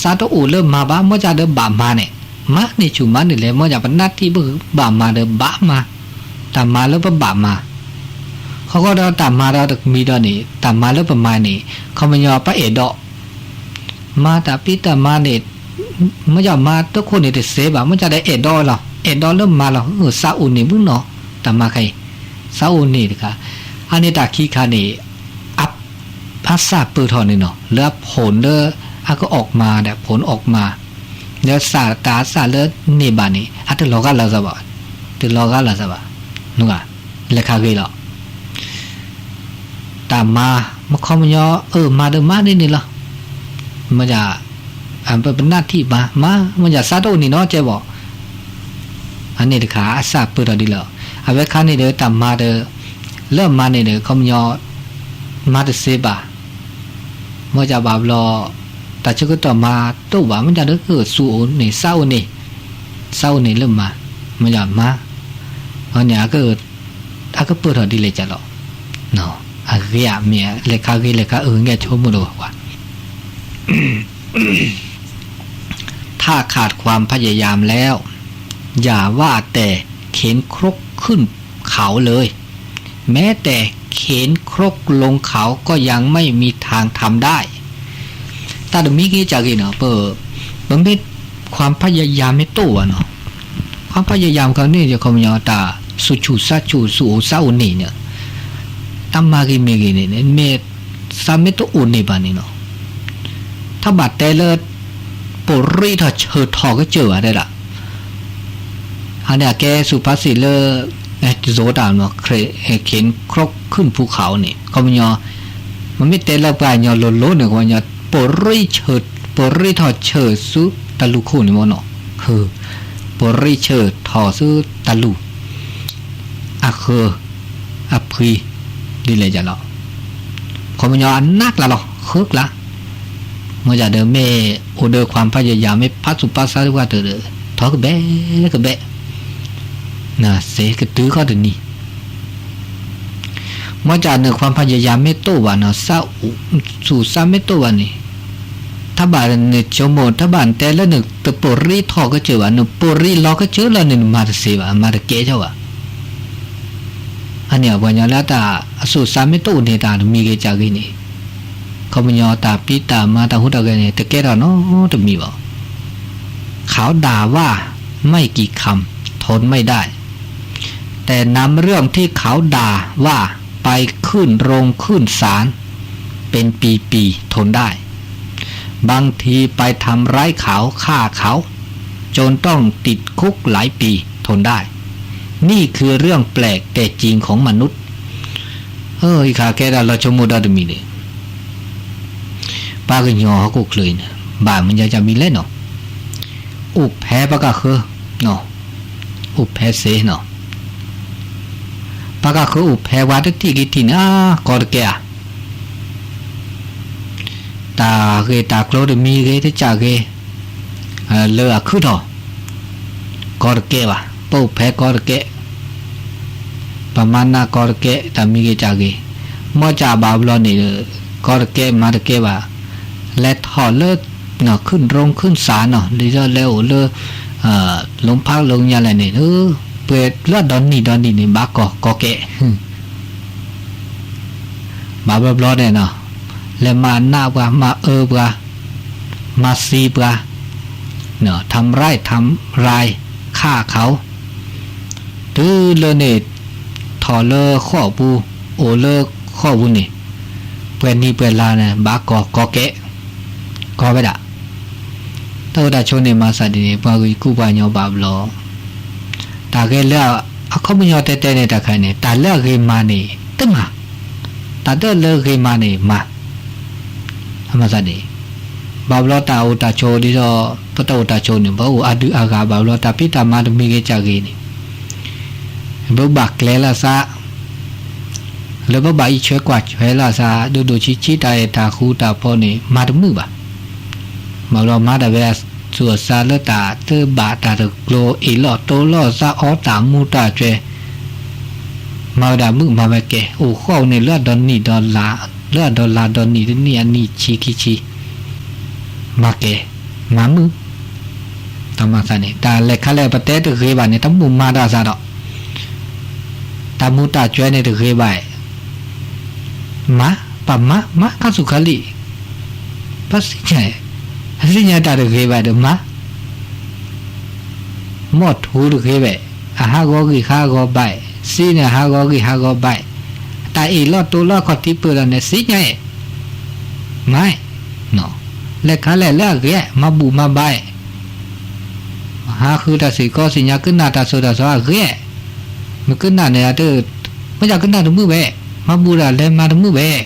သးတအိၣ်လၢမၤဘၣ် မ်ကၢ်ဒီးဘၣ်မၤန့ၣ်, မၤန့ၢ်ဆူၣ်မၤန့ၢ်လဲၣ် မ်ကၢ်ပနၢ်ထံၣ်ပဘၣ်မၤဒီးဘၣ်မၤ, တၢ်မၤလၢပဘၣ်မၤ, ဃီဃီဒီးတၢ်မၤဒီးတမံၤဒီးန့ၣ် တၢ်မၤလၢပမၤန့ၣ် ခီပညီပအဲၣ်ဒိး မၤတၢ်ဖံးတၢ်မၤန့ၣ် မ်ကၢ်မၤတခိၣ်န့ၣ်တစဲးဘၣ် မ်ကၢ်ဒီးအဲၣ်ဒိးလီၤ အဲၣ်ဒိးလၢမၤလီၤ သးအိၣ်န့ၢ်မုၢ်နီၤ တၢ်မၤခါအံၤ သးအိၣ်န့ၢ်တခါ, အန့ၣ်တၢ်ခံခါန့ၣ် အ, အစၢ်ပၢၢ်ထီၣ်န့ၣ်နီၤ လၢအဖိၣ်လၢအကအီၣ်မၤဒီး ဖိၣ်အီၣ်မၤ, လၢစၢ်တၢ်အစၢ်လၢန့ၢ်ဘၣ်န့ၣ် အတလီၤဂာ်လၢ်စၢ်ဘၣ်, တလီၤဂာ်လၢ်စၢ်ဘၣ်, လဲၤခးဂ့ၤလီၤ တၢ်မၤ မ့ၢ်ခီပညီ အၢ မၤဒီးမၤန့ၢ်န့ၣ်လီၤ, မ်ကၢ် ပနၢ်ထံၣ်မၤ မၤ မ်ကၢ်သးတအိၣ်န့ၢ်နီတစဲးဘၣ်, အန့ၣ်တခါ အစၢ်ပၢၢ်ထီၣ်ဒ်လီၤ, အဝဲခါန့ၣ်ဒီးတၢ်မၤဒီး လၢအမၤန့ၣ်ဒီး ခီပညီ မၤတသ့ဘၣ်. မ့ၢ်ကဘၣ်ဘျီ တၢ်ဆၢကတီၢ်မၤတအိၣ်ဘၣ် မ့ၢ်ကဒီး ကစူၢ်အိၣ်န့ၣ် စးအိၣ်န့ၣ်, စးအိၣ်န့ၣ်လၢမၤ, မ့ၢ်ကမၤ, အန့ၣ် အကပၢၢ်ထီၣ်ဒ်လဲၣ်ကလီၤ. အဂ့ၤဧါ မ့ၢ်လဲၤခါဂ့ၤလဲၤခါအုၣ် ကဲဆိကမိၣ်တဂီၢ်ကွၢ်. ถ้าขาดความพยายามแล้ว อย่าว่าแต่เข็นครกขึ้นเขาเลย แม้แต่เข็นครกลงเขาก็ยังไม่มีทางทำได้ တၢ်တမံၤဂ့ၤကဂ့ၤနီၤ ပ ပမ့ၢ် ความพยายาม မ့ၢ်တအိၣ်ဘၣ်နီၤ, ความพยายาม ခီန့ၣ် ခီပညီ တၢ်စူၢ်ဆူၣ်စးဆူၣ် စူၢ်အိၣ်စးအိၣ်န့ၣ်န့ၣ်, တၢ်မၤဂ့ၤမ့ၢ်ဂ့ၤန့ၣ် မ့ၢ်သးမ့ၢ်တအိၣ်န့ၢ်ဘၣ်န့ၣ်နီၤ, တၢ်ဘၣ်တဲလၢ ပရံးထီၣ်ဆၢၣ်ထီၣ်ကစၢၢ်ဘၣ်တဲဒၣ် အန့ၣ်အကဲ สุภาษิต လၢ ယိၤတၢ်နီၤ เข็นครกขึ้นภูเขา န့ၣ် ခီပညီ မ့မ့ၢ်တဲလၢပှၤကညီလိၤလိၤန့ၣ် ခီပညီ ပရံးဆၢၣ် ပရံးထီၣ်ဆၢၣ်ဆူတၢ်လူၢ်ခိၣ်န့ၣ်မ့ၢ်နီၤ, ပရံးဆၢၣ်ထီၣ်ဆူတၢ်လူၢ် အဃၢၤ အဖှံ ဒ်လဲၣ်ယၤလီၤ. ခီပညီအနးကျါလီၤ ဃၢကျါ, မ့ၢ်ယၤဒီးမ့ၢ်အိၣ်ဒီး ความพยายาม မ့ၢ်ဖးသူၣ်ဖးသးတဝၢတၢၢ်ဒီး ထီၣ်ကဘဲကဘဲ စ့ကတုၤခီၣ်တနံၤ မ့ၢ်ကန့ၣ် ความพยายาม မ့ၢ်တအိၣ်ဘၣ်နီၤ သူၣ်စးမ့ၢ်တအိၣ်ဘၣ်န့ၣ် တၢ်ဘၣ်န့ၣ်ဆိကမိၣ် တၢ်ဘၣ်တဲလၢနတပရံးထီၣ်ကစၢၢ်ဘၣ် နပရံးလီၤကစၢၢ်လီၤန့ၣ် နမၤတသ့ဘၣ် မၤတကဲထီၣ်ဘၣ်. အန့ၣ်ပှၤကညီလၢတၢ်အသူၣ်စးမ့ၢ်တအိၣ်န့ၣ် တၢ်တမံၤဂ့ၤကဂ့ၤန့ၣ် ခီပညီတၢ်ဖံးတၢ်မၤတၢ်ဟူးတၢ်ဂဲၤန့ၣ် တကဲထီၣ်နီတမံၤဘၣ်. เขาด่าว่าไม่กี่คำ ทนไม่ได้ แต่นำเรื่องที่เขาด่าว่าไปขึ้นโรงขึ้นศาลเป็นปีๆ ทนได้ บางทีไปทำร้ายเขาฆ่าเขา จนต้องติดคุกหลายปี ทนได้ นี่คือเรื่องแปลกแต่จริงของมนุษย์ အၢ ယခါကဲဒၣ်လီၤဆိကမိၣ်ဒီတမံၤန့ၣ် ပှၤကညီဟီၣ်ခိၣ်ချၢအံၤန့ၣ် ဘၣ်မနုၤယမံၤလဲၣ်နီၤ, အိၣ်ဖဲပှၤကဃၢၤ, အိၣ်ဖဲစ့နီၤ, ပှၤကဃၢၤအိၣ်ဖဲဝဲတထံၣ်ဂ့ၤထံၣ်န့ၣ် အါ ကီတကဲဧါ တၢ်ဂ့ၢ်တၢ်ကျိၤတမံၤဂ့ၤ တကးဂ့ၤ လၢအခုၣ်ထီၣ် ကီတကဲဘၣ်, ပအိၣ်ဖဲကီတကဲ, ပမၤနးကီတကဲ တၢ်မံၤဂ့ၤကးဂ့ၤ, မ့ၢ်ကဘၣ်ဘျီန့ၣ် ကီတကဲမၤတကဲဘၣ်, လဲၤထီၣ်လၢ ခုၣ်ရိခုၣ်စးနီၤ လံဒီးလဲၤအိၣ်လၢ လိၤဖးလိၤညါလဲၣ်န့ၣ် ပှဲၤလၢဒီနံၣ်ဒီနံၣ်န့ၣ် ဘၣ်ကီကီကဲ ဘၣ်ဘျီဘျီန့ၣ်နီၤ, လဲၤမၤနးပှၤ မၤအၢပှၤ, မၤသံပှၤ, ทำร้ายทำลายฆ่าเขา, တုၤလၢန့ၣ် ထီၣ်လၢဃိာ်ပူၤ, အိၣ်လၢဃိာ်ပူၤန့ၣ်, ပှဲၤနံၣ်ပှဲၤလါန့ၣ် ဘၣ်ကီကီကဲ, ကီဝဲဒၣ် တၢ်အိၣ်တၢ်ဆိးန့ၣ် မၤသးဒ်န့ၣ် ပှၤဂ့ၤကူပှၤကညီဘၣ်ဘျီ, တၢ်ဂ့ၤလၢအခီပညီတဲတဲန့ၣ် တၢ်ခါန့ၣ် တၢ်လၢအဂ့ၤမၤန့ၣ် တမၤ, တၢ်တလၢဂ့ၤမၤန့ၣ်မၤ, အမၤသးဒ်, ဘၣ်ဘျီတၢ်အိၣ်တၢ်ဆိးဒ်သိး ပတၢ်အိၣ်တၢ်ဆိးန့ၣ် ပအိၣ်အဒုၣ်အဂၤဘၣ်ဘျီ တၢ်ဖံးတၢ်မၤတမံၤဂ့ၤကၢ်ဂ့ၤန့ၣ် ပဘၣ်ကျဲၤလၢသး, လၢပဘၣ်အံးဆွဲကွၢ်ဆွဲလၢသး ဒိၣ်ဒိၣ်ဆံးဆံး တၢ်အဲၣ်တၢ်ဃူတၢ်ဖိးန့ၣ် မၤတမုာ်ဘၣ်. ဘၣ်ဘျီမၤတၢ်ဝဲအသူၣ်အသးလၢတၢ်တဘၣ်တၢ်တကျိၤ အ့ၣ်လိာ်တိလိာ်သး အီတၢ်မူတၢ်စဲၤ, မၤဝဲဒၣ်မုာ်မၤဝဲကဲၤ အိၣ်ဃီန့ၣ် လၢအဒီနံၣ်ဒီလါ, လၢအဒီလါဒီနံၣ်တနံၣ်အနံၣ်ဆံခံဆံ မၤကဲၤ, မၤမုာ်, တၢ်မၤသးန့ၣ် တၢ်လဲၤခါလဲၣ်ပတဲတဂ့ၤဘၣ်န့ၣ် တမုာ်မၤတၢ်သးဒီး, တၢ်မူတၢ်စဲၤန့ၣ်တဂ့ၤဘၣ်, မၤ, ပမၤ, မၤခါဆူၣ်ခါလံၣ်, ပသ့ၣ်ညါ, သ့ၣ်ညါတၢ်တဂ့ၤဘၣ်ဒီးမၤ မီၢ်ထူတဂ့ၤဘၣ်, အဟးဂီၤဂံၢ်ဟးဂီၤဘါ, စ့န့ၣ်ဟးဂီၤဂံၢ်ဟးဂီၤဘါ, တၢ်အ့ၣ်လိာ်တိလိာ်ခီၣ်ထံးပၢၢ်ဒီးန့ၣ် သ့ၣ်ညါ, မၤ, လဲၤခါလဲၣ်လၢအဂ့ၤ မၤဘူၣ်မၤဘါ, ဟးဃုတၢ်စ့ၢ်ကီး သ့ၣ်ညါကနၣ်တၢ်စိၤတၢ်စီအဂ့ၤ, မ့ၢ်ကနၣ်န့ၣ် မ့ၢ်ယကနၣ်တမုာ်ဘၣ်, မၤဘူၣ်ဒၣ်လဲၤမၤတမုာ်ဘၣ်,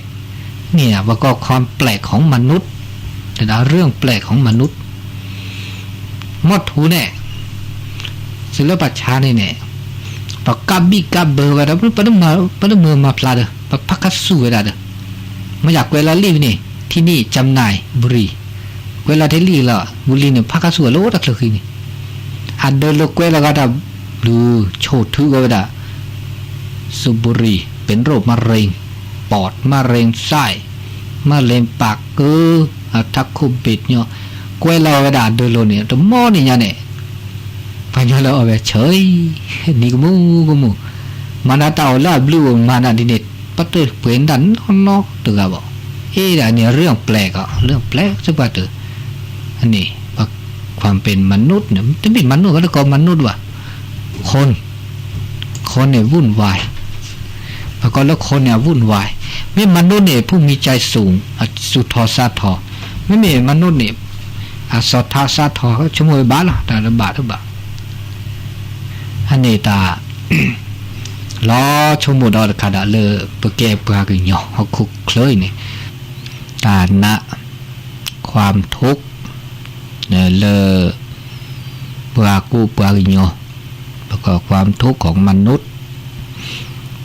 န့ၣ်ပှၤကိး ความแปลกของมนุษย์, เรื่องแปลกของมนุษย์ မီၢ်ထူန့ၣ်, စံးလၢပှၤဆါန့ၣ်န့ၣ်, ပကးဘံၣ်ကးဘၢဝဲဒၣ် ပတမၢမၤဖျါဒီး ပဖးခါဆူၣ်ဝဲဒၣ်ဒီး မ့ၢ်ယကွဲးလီၤလံၣ်ဖဲန့ၣ် ထံနံၣ် ကၠၢမနၤ ဘူရံၤ, ကွဲးလီၤထဲလံၣ်လီၤ ဝံၤလံန့ၣ် ဖးခါဆူၣ်ဝဲလၢအိၣ်တၢ်ချၢဃံန့ၣ် အဒၢလိာ်ကွဲးလီၤဂာ်တၢ်ဘျုး ဆိၣ်ထုးကီးဝဲဒၣ် สูบบุหรี่ เป็นโรคมะเร็ง ปอด มะเร็งไส้ มะเร็งปาก ကၢ အထးခိၣ်ဘ့ၣ်ညီ ကွဲးလီၤဝဲဒၣ်အဒၢလိာ်န့ၣ် တမီၢ်န့ၣ်ညါန့ၣ် ပှၤညီလၢအီၣ်ဝဲဆၢအံၤ နံၤကမူၣ်ကမူၣ် မၤနၤတၢ်အီၣ်လၢအဘျုးအိၣ်မၤနၤဒ်န့ၣ် ပတပှဲၤနတၢ်နီၢ်နီၢ်တဂၤဘၣ်. အ့ဒၣ်န့ၣ် เรื่องแปลก ကီး เรื่องแปลก စၢပှၤတၢၢ် အန့ၣ် ความเป็นมนุษย์န့ၣ် တမ့ၢ် มนุษย์ ဘၣ်တကိး มนุษย์ ဘၣ် คน คนเนี่ยวุ่นวาย ပှၤကိးလၢ คนเนี่ยวุ่นวาย မ့ၢ် มนุษย์ န့ၣ် ผู้มีใจสูง အသူၣ်ထီၣ်သးထီၣ် မ့မ့ၢ် มนุษย์ န့ၣ် အစီၣ်ထီၣ်သးထီၣ် ဆိကမိၣ်ဝဲဘၣ်လီၤ တၢ်တဘၣ်တဘၣ် အန့ၣ်တၢ် လီၤဆိကမိၣ်ဒီးတခါဒၣ်လၢ ပကဲပှၤကညီဟီၣ်ခိၣ်ချၢအံၤန့ၣ် တၢ်နး ความทุกข์ လၢ ပှၤကိးပှၤကညီ ပကီး ความทุกข์ของมนุษย์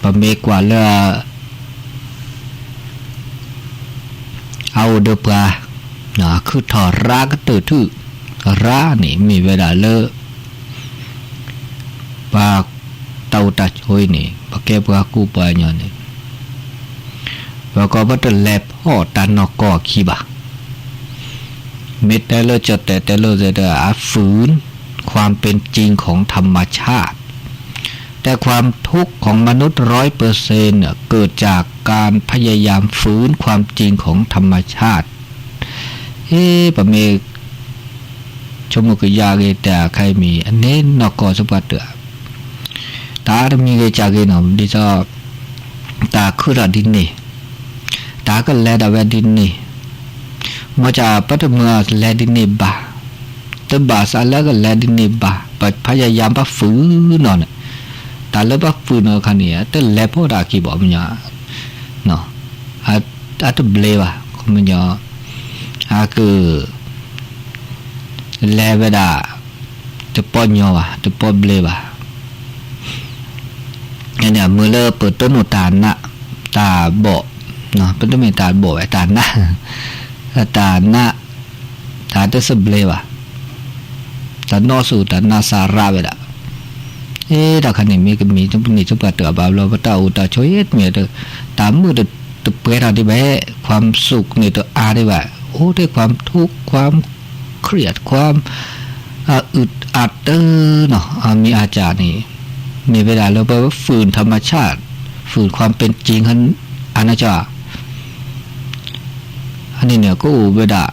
ပမ့ၢ်ကွၢ်လၢ အအိၣ်ဒီးပှၤ ခုၣ်ထီၣ်ရါကတၢၢ်ထူၣ် ရါန့ၣ် မ့ၢ်ဝဲဒၣ်လၢ ပှၤတၢ်အိၣ်တၢ်ဆိးအံၤန့ၣ် ပကဲပှၤကိးပှၤကညီန့ၣ် ပကီးပတလဲၤဖီၣ်တၢ်နီၢ်ကီၢ်အခံဘၣ်. မ့ၢ်တဲလၢ ကၠီၣ်တဲာ်တဲလၢ အ ฝืน ความเป็นจริงของธรรมชาติ แต่ความทุกข์ของมนุษย์ร้อยเปอร์เซ็นต์ เกิดจากการพยายามฝืนความจริงของธรรมชาติ အ့ ပမ့ၢ် ဆိကမိၣ်ကယၢ်ဂ့ၤတၢ်ခဲအံၤမ့ၢ် အန့ၣ်နီၢ်ကီၢ်စၢပှၤတၢၢ် တၢ်တမံၤဂ့ၤကၢ်ဂ့ၤနီၤ ဒ်သိး တၢ်ခုၣ်ထီၣ်ဒ်န့ၣ် တၢ်ကလဲၤဒၣ်ဝဲဒ်န့ၣ် မ်ပတမၢလဲၤဒ်န့ၣ်ဘၣ် တဘၣ်သးလၢကလဲၤဒ်န့ၣ်ဘၣ် ပဖးယၤယၤပဖုၣ်နီၤန့ၣ် တၢ်လၢပဖုၣ်နီၤခါန့ၣ် တလဲၤဖီၣ်တၢ်ခံဘၣ်မညီ အတဘျ့ဘၣ် ခီမညီ အက လဲၤဝဲဒၣ် တပီၢ်ညီဘၣ် တပီၢ်ဘျ့ဘၣ် မ့ၢ်လၢပတိၢ်နီၣ်တၢ်နး တၢ်ဘီၣ် ပတမ့ၢ်တၢ်ဘီၣ်ဝဲ တၢ်နး တၢ်နး တၢ်တသဘျ့ဘၣ် တၢ်နီၣ်ဆူၣ်တၢ်နးစၢ်ရၣ်ဝဲဒၣ် အ့ တၢ်ခါန့ၣ်မ့ၢ်ကမံၤတန့ၢ်စၢပှၤတၢၢ်ဘၣ်ဘျီ ပတၢ်အိၣ်တၢ်ဆိးအံၤတမ့ၢ် တၢ်မုာ်တပှဲၤထီၣ်ဒံးဘၣ် ความสุข န့ၣ်တအါဒံးဘၣ် အိၣ်ထဲ ความทุกข์ ความเครียด ความอึดอัด တနီၤ အမံၤအါစၢ်န့ၣ် မ့ၢ်ဝဲဒၣ်လၢပ ฝืนธรรมชาติ ฝืนความเป็นจริง အါန့ၣ် အန့ၣ်န့ၣ် ကအိၣ်ဝဲဒၣ်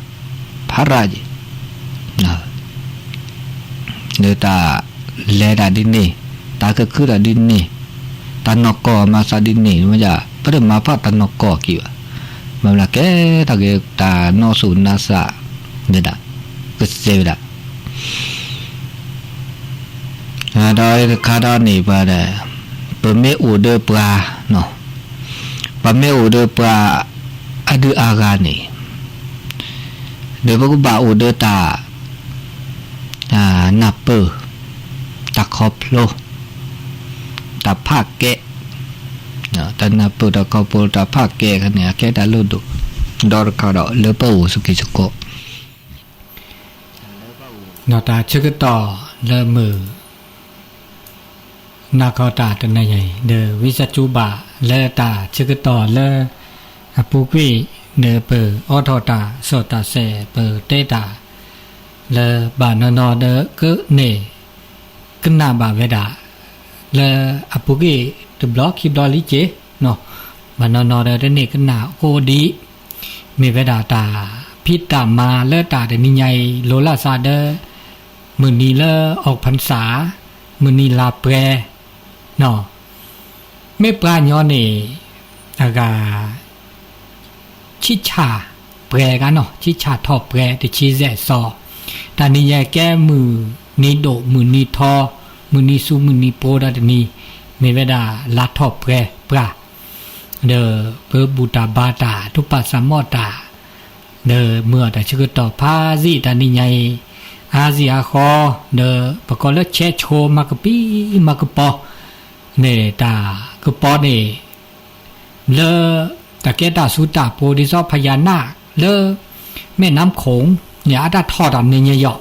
ဖးရၣ်က့ၤ လၢတၢ်လဲၤတၢ်ဒ်န့ၣ် တၢ်ကခုၣ်တၢ်ဒ်န့ၣ် တၢ်နီၢ်ကီၢ်မၤသးဒ်န့ၣ် မ့ၢ်ပတမၤဖးတၢ်နီၢ်ကီၢ်အခံဘၣ် မ့ၢ်လၢကဲထီၣ်က့ၤတၢ်နီၣ်ဆူၣ်နးစၢ် ဒၣ် ကစဲးဝဲဒၣ် ဒီးတခါဒီးန့ၣ် ပှၤဒီး ပမ့ၢ်အိၣ်ဒီးပှၤ ပမ့ၢ်အိၣ်ဒီးပှၤအဒုးအါဂၤန့ၣ် ဒီးပကဘၣ်အိၣ်ဒီးတၢ် နၢ်ပၢၢ် တၢ်ခီဖျိ တၢ်ဖးကဲ တၢ်နၢ်ပၢၢ်တၢ်ခီဖျိ တၢ်ဖးကဲခါန့ၣ် အကဲတၢ်လၢဒိၣ် ဒီးတခါဒီးလၢပအိၣ်စက့ၢ်စကီး ဒီးတၢ်ဆၢကတီၢ်လၢမုၢ် နၢ်ခီတၢ်တနၤအံၤ ဒီးဝံသးစူၤဘၣ်လၢတၢ်ဆၢကတီၢ်လၢ အပူၤကွံာ် ဒီးပအိးထီၣ်တၢ်စီၣ်တၢ်ဆဲး ပတဲတၢ်လၢဘၣ်နီၢ်နီၢ်ဒီးကန့ၢ် ကနၣ်ဘၣ်ဝဲဒၣ် လၢအပူၤကွံာ်တဘျီခံဘျီလံက့ၤ ဘၣ်နီၢ်နီၢ်ဒီးတန့ၢ်ကနၣ်အိၣ်ဒံး မ့ၢ်ဝဲဒၣ်တၢ်ဖံးတၢ်မၤလၢတၢ်တနံၤညါအံၤ လိၤလၢသးဒီး မုၢ်နံၤလၢအီးဖၣ်စၣ် မုၢ်နံၤလါပှဲၤ မ့ၢ်ပှၤညီန့ၣ် အဂၤ ဆံၣ်ဆၣ်ပှဲၤဂၤနီၤ ဆံၣ်ဆၣ်ထီၣ်ပှဲၤတဆံစဲးစီၤ တၢ်နံၤညါကဲမုၢ်နံၤဒိၣ်မုၢ်နံၤထီ မုၢ်နံၤဆူမုၢ်နံၤပှဲၤဒီးတနံၤ မ့ၢ်ဝဲဒၣ်လါထီၣ်ပှဲၤပှၤ ဒီးပဘူၣ်တၢ်ဘါတၢ် ထူးပာ်စၢ်မီၣ်တၢ် ဒီးမုၢ်အီၣ်တၢ်ဆၢကတီၢ်ဖးစံၣ်တၢ်နံၤညါအံၤ အါစံၣ်အါဃီ ဒီးပကိးလၢဆဲးဆိမၤကပံၤမၤကပီၤ န့ၣ်တၢ်ကပီၤန့ၣ် လၢ တၢ်ကဲတၢ်ဆူတၢ်ပှိၤဒ်သိး พญานาค လၢ แม่น้ำโขง န့ၣ် အတၢ်ထီၣ်တၢ်မ့ၢ်ညါယီၤ,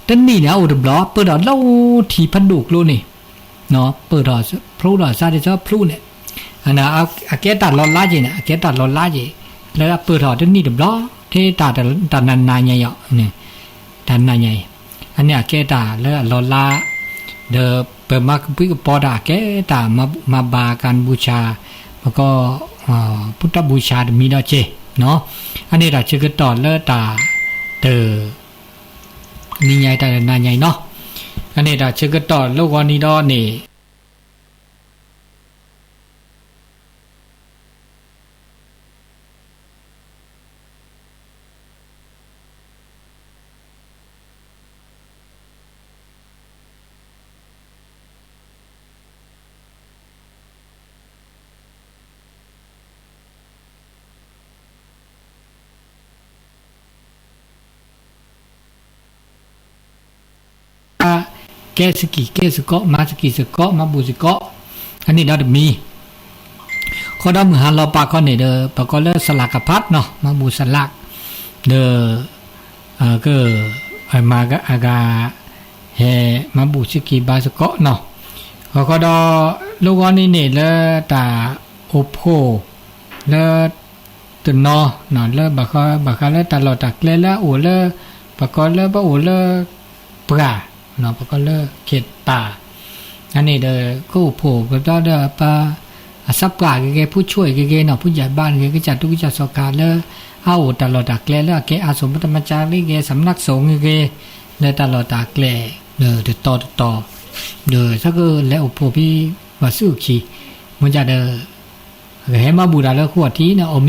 တနံၣ်န့ၣ် အအိၣ်တဘျီ ပၢၢ်ထီၣ်လၢထံဖးဒိၣ်ကျိန့ၣ်, ပၢၢ်ထီၣ်ဖျိထီၣ်စးဒ်သိးဖျိန့ၣ်, အကဲတၢ်လီၤလါက့ၤန့ၣ် အကဲတၢ်လီၤလါက့ၤ, လၢအပၢၢ်ထီၣ်တနံၣ်တဘျီ ထဲတၢ်နးနးညါယီၤ တၢ်နးညါအံၤ, အန့ၣ်အကဲတၢ်လၢအလီၤလါ, ဒီးပမၤကပှံကပီၤတၢ်အကဲတၢ်မၤဘူၣ်မၤဘါ การบูชา, ပကီၢ် พุทธบูชา တမံၤဒီးက့ၤ, အန့ၣ်တၢ်ဆၢကတီၢ်လၢတၢ် တ နံၤညါအံၤတၢ်နးညါအံၤနီၤ, အန့ၣ်တၢ်ဆၢကတီၢ်လိၣ်ဂီၤနံၤဒီးန့ၣ် ကဲစကံးကဲစကိး မၤစကံးစကိး မၤဘူၣ်စကိး, အန့ၣ်ဒီးတမံၤ, ဃီဒီးမုၢ်ဟါလီၤပာ်ခီန့ၣ်ဒီး ပကိးလၢစလးကဖးနီၤ မၤဘူၣ်စလး, ဒီး က မၤအဂၤ ဟဲမၤဘူၣ်စကံးဘါစကိးနီၤ, ဃီဃီဒီး လိၣ်ဂီၤနံၤန့ၣ်လၢတၢ်အိၣ်ဖှိၣ် လၢ တနီၤ လၢဘၣ်ဃးလၢတၢ်လီၢ်တၢ်ကျဲလၢအအိၣ်လၢ ပကိးလၢပအိၣ်လၢ ပှၢ် ပကိးလၢ ခေတ် ပၢ် အန့ၣ်ဒီး ကအိၣ်ဖှိၣ်ကဒီးဒီးပှၤ အစးပှၢ်ဂ့ၤဂ့ၤ ဖူဆိၣ်ဂ့ၤဂ့ၤနီၤ ဖူယၢ်ဘါဂ့ၤဂ့ၤ ကစၢ်တူၢ်ကစၢ်စီၤကၤလၢ အအိၣ်တၢ်လီၢ်တၢ်ကျဲလၢအကဲအါစိၤ မတမၤကၢလံဂ့ၤ စးမနၢ်ကစိၤဂ့ၤဂ့ၤ လၢတၢ်လီၢ်တၢ်ကျဲ တတီၤတတီၤ ဒီးဆၢကလၢအိၣ်ဖှိၣ်ဖဲ ဘၣ်စုအခံ မ့ၢ်ဒၣ်ဒီး ကဟဲမၤဘူၣ်တၢ်လၢဃိးထံးန့ၣ်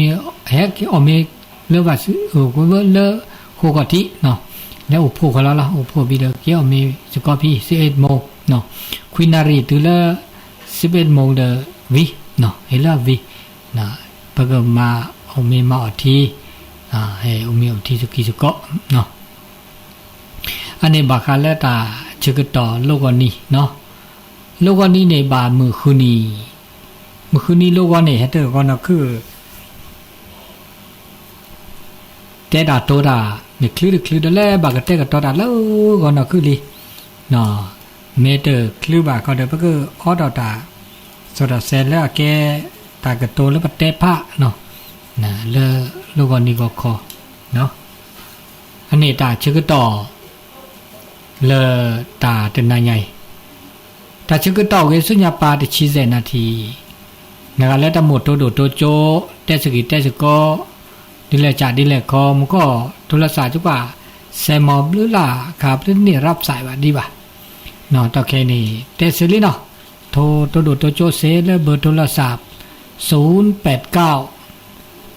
ဟဲအီၣ်မ့ၤလၢဘၣ်စု လၢဃိးကီၢ်ထံး လၢအိၣ်ဖှိၣ်ဃီလီၤလီၤ အိၣ်ဖှိၣ်ဘံဒီး ကဲအီၣ်မ့ၤစ့ၢ်ကီးဖဲ စ့အ့ၣ်မိၢ် ခွံနၣ်ရံၣ်တုၤလၢ စ့အ့ၣ်မိၢ်ဒီးဝံၤ ဟဲလၢအဝံၤ ပကမၤအီၣ်မ့ၤမၤအီၣ်ထံ ဟဲအီၣ်မ့ၤအီၣ်ထံစကံးစကီး အန့ၣ်ဘၣ်ဃးလၢတၢ်ဆၢကတီၢ်လိၣ်ဂီၤနံၤနီၤ, လိၣ်ဂီၤနံၤန့ၣ်ဘၣ်မုၢ်ဃုနံၤ, မုၢ်ဃုနံၤလိၣ်ဂီၤန့ၣ် ဟဲတဂီၤနီၢ်ခုၣ် တဲတၢ်တိၤတၢ် မ့ၢ်ချုးတချုးဒီးလၢဘၣ်ကတဲာ်ကတီၤတၢ်လၢဂီၤနီၢ်ခုၣ်လံ, မ့ၢ်တချုးဘၣ်ဃီဒီး ပကအိးထီၣ်တၢ် စီၤတၢ်စဲးလၢအကဲ တၢ်ကတိၤလၢပတဲဖးနီၤ, လၢလိၣ်ဂီၤနံၤဂီၤခီ အန့ၣ်တၢ်ဆၢကတီၢ် လၢတၢ်တနၤညါအံၤ, တၢ်ဆၢကတီၢ်ဂ့ၤဆူညါပၢ်တဆံစဲးနၣ်ထံၣ်, နဂၤလၢတၢ်မိၣ်တိဒိၣ်တိကၠိ တဲစကံးတဲစကီး ဒ်လဲၣ်စးဒ်လဲၣ်ခီ မူကီၢ် ထိလၢစးကကွၢ် စဲးမီၤဘျုးလၢ်ခါ ပတန့ၢ် รับสาย ဘၣ်ဒံးဘၣ်, နီၤ တၢ်ခဲအံၤန့ၣ် တဲစ့လံနီၤ, ထိတိဒိၣ်တိကၠိစ့လၢဘၢၣ်ထိလၢစး ศูนย์แปดเก้า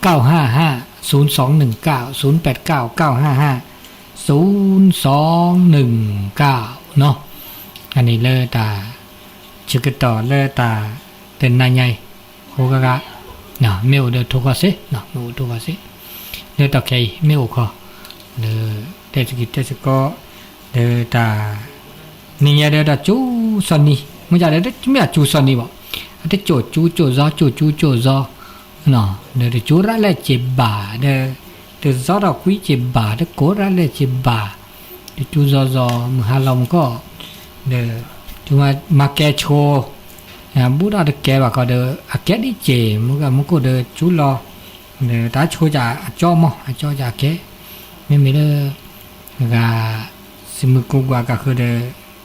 เก้าห้าห้า ศูนย์สองหนึ่งเก้า ศูนย์แปดเก้า เก้าห้าห้า ศูนย์สองหนึ่งเก้า နီၤ, အန့ၣ်လၢတၢ် ဆၢကတီၢ်လၢတၢ်တနၤညါအံၤ ဟိဂၤဂၤ မ့ၢ်အိၣ်ဒီးထိၣ်ဃီစ့, မ့ၢ်အိၣ်ထိၣ်ဃီစ့, လၢတၢ်ခဲအံၤ မ့ၢ်အိၣ်ခီ ဒီးတဲစကံးတဲစကီး ဒီးတၢ် နံၤညါဒီးတၢ်ကၠူစီၤနံၤ မ့ၢ်ဒ်ဒီး မ့ၢ်အကၠူစီၤနံၤဘၣ်, အတကၠိၣ်ကၠူကၠိၣ်စီၤ ကၠိၣ်ကၠူကၠိၣ်စီၤ ဒီးတကၠိရးလဲၣ်စ့ၢ်ဘၣ် ဒီး တစီထီၣ်ကွံစ့ၢ်ဘၣ် တကိးရးလဲၣ်စ့ၢ်ဘၣ်, တကၠူစီၤစီၤ မုၢ်ဟါလီၤမူကီၢ် ဒီး ကၠူမၤကဲဆိ ဘူးဒီးတကဲဘၣ်ခီဒီး အကဲဒ်စ့ၢ် မူကမူခိၣ်ဒီးကၠူလီၤ, ဒီးတၢ်ဆိကၠၢ်အကၠီမီၢ် အကၠီကၠၢ်ကဲ, မ့မ့ၢ်လၢ ဂၤ စံးမုၢ်ကိးကွၢ်ကဃုာ်ဒီး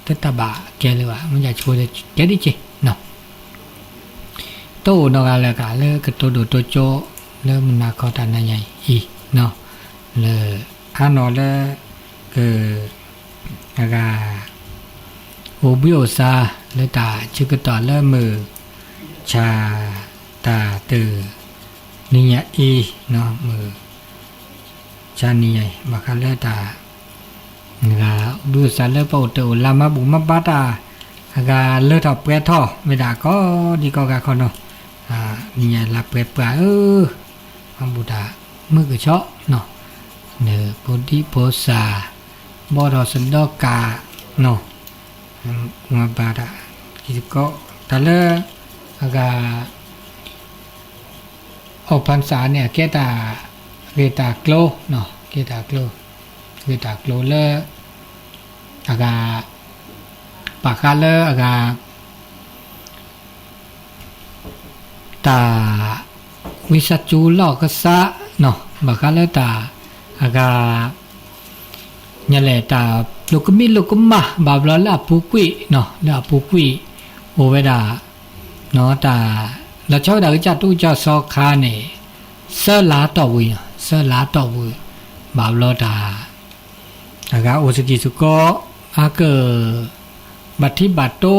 တတၢ်ဘၣ်ကဲလၢၤဘၣ် မ့ၢ်ယဆိဒီးကဲဒ်စ့ၢ်နီၤ တအိၣ်နီတဂၤလၢၤကးလၢကတိၤဒိၣ်တိကၠိ လၢမုၢ်နၤခီတၢ်နၤညါအံၤနီၤ, လၢအါနီၤလၢ က အဂၤ အိၣ်ဘှံးအိၣ်သါလၢတၢ်ဆၢကတီၢ်လၢမုၢ် ဆၣ် တၢ်တ နံၤညါအံၤ မုၢ် ဆၣ်နံၤညါအံၤ ဘၣ်ဃးလၢတၢ် ဂၤ ဘှံးအိၣ်သါလၢပအိၣ်တၢ်အိၣ်လၢမၤဘူၣ်မၤဘါတၢ် အဂၤလၢထီၣ်ပှဲၤထီၣ် မ့ၢ်ဒၣ်ကိးဒံကိးဂၤခီနီၤ, နံၤညါလၢပှဲၤပှၢ်ဧၢ, မၤဘူၣ်တၢ်မုၢ်ကဆီနီၤ, နဖိဒံဖိသၣ် ဘီထီၣ်စဒီကးနီၤ, မၤဘါတၢ် ကံၢ်သကိး တၢ်လၢ အဂၤ အီၣ်ဖၣ်စၣ်န့ၣ် အကဲတၢ်ဂ့ၢ်တၢ်ကျိၤ, ကဲတၢ်ကျိၤ, ဂ့ၢ်တၢ်ကျိၤလၢ အဂၤ ဘၣ်ဃးလၢအဂၤ တၢ် ဝံသးစူၤလီၢ်ကစၢ်, ဘၣ်ဃးလၢတၢ် အဂၤ ညါလဲၣ် တၢ်လိာ်ကမံလိာ်ကမၣ် ဘၣ်ဘျီလၢအပူၤကွံာ်, လၢအပူၤကွံာ် အိၣ်ဝဲဒၣ် တၢ် လီၤဆီဝဲဒၣ်ကစၢ်တူၢ်ကစၢ်စီၤခါန့ၣ် သၢလါတီၢ်ဝံၤ, သၢလါတီၢ်ဝံၤ ဘၣ်ဘျီတၢ် အဂၤအိၣ်စကံၢ်စကီး အက ဘၣ်ထံဘၣ်တိ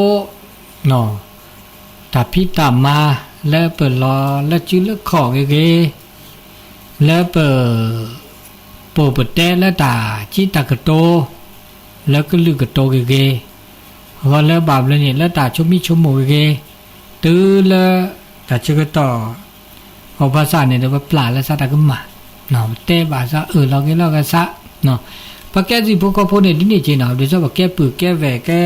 တၢ်ဖံးတၢ်မၤ လၢပလီၤလၢစုလၢခီၣ်ဂ့ၤဂ့ၤ, လၢပ ပိာ်ပတဲလၢတၢ်စံးတၢ်ကတိၤ လၢကလုာ်ကတိၤဂ့ၤဂ့ၤ, အဂီၢ်လၢဘၣ်ဘျီန့ၣ် လၢတၢ်ဆိမံဆိကမိၣ်ဂ့ၤဂ့ၤ, တုၤလၢ တၢ်ဆၢကတီၢ် အီၣ်ဘၣ်ဆၣ်န့ၣ်ဒီး ပပျၢ်လၢသးတၢ်ကမၣ်, ပတဲဘၣ်သးအၢၣ်လီၤဂ့ၤလီၤကသး, ပကဲစံၣ်ဖိကီၢ်ဖိန့ၣ် ဒ်န့ၣ်က့ၤနီၤ, ဒ်သိးပကဲပုၢ်ကဲဝဲၢ်ကဲ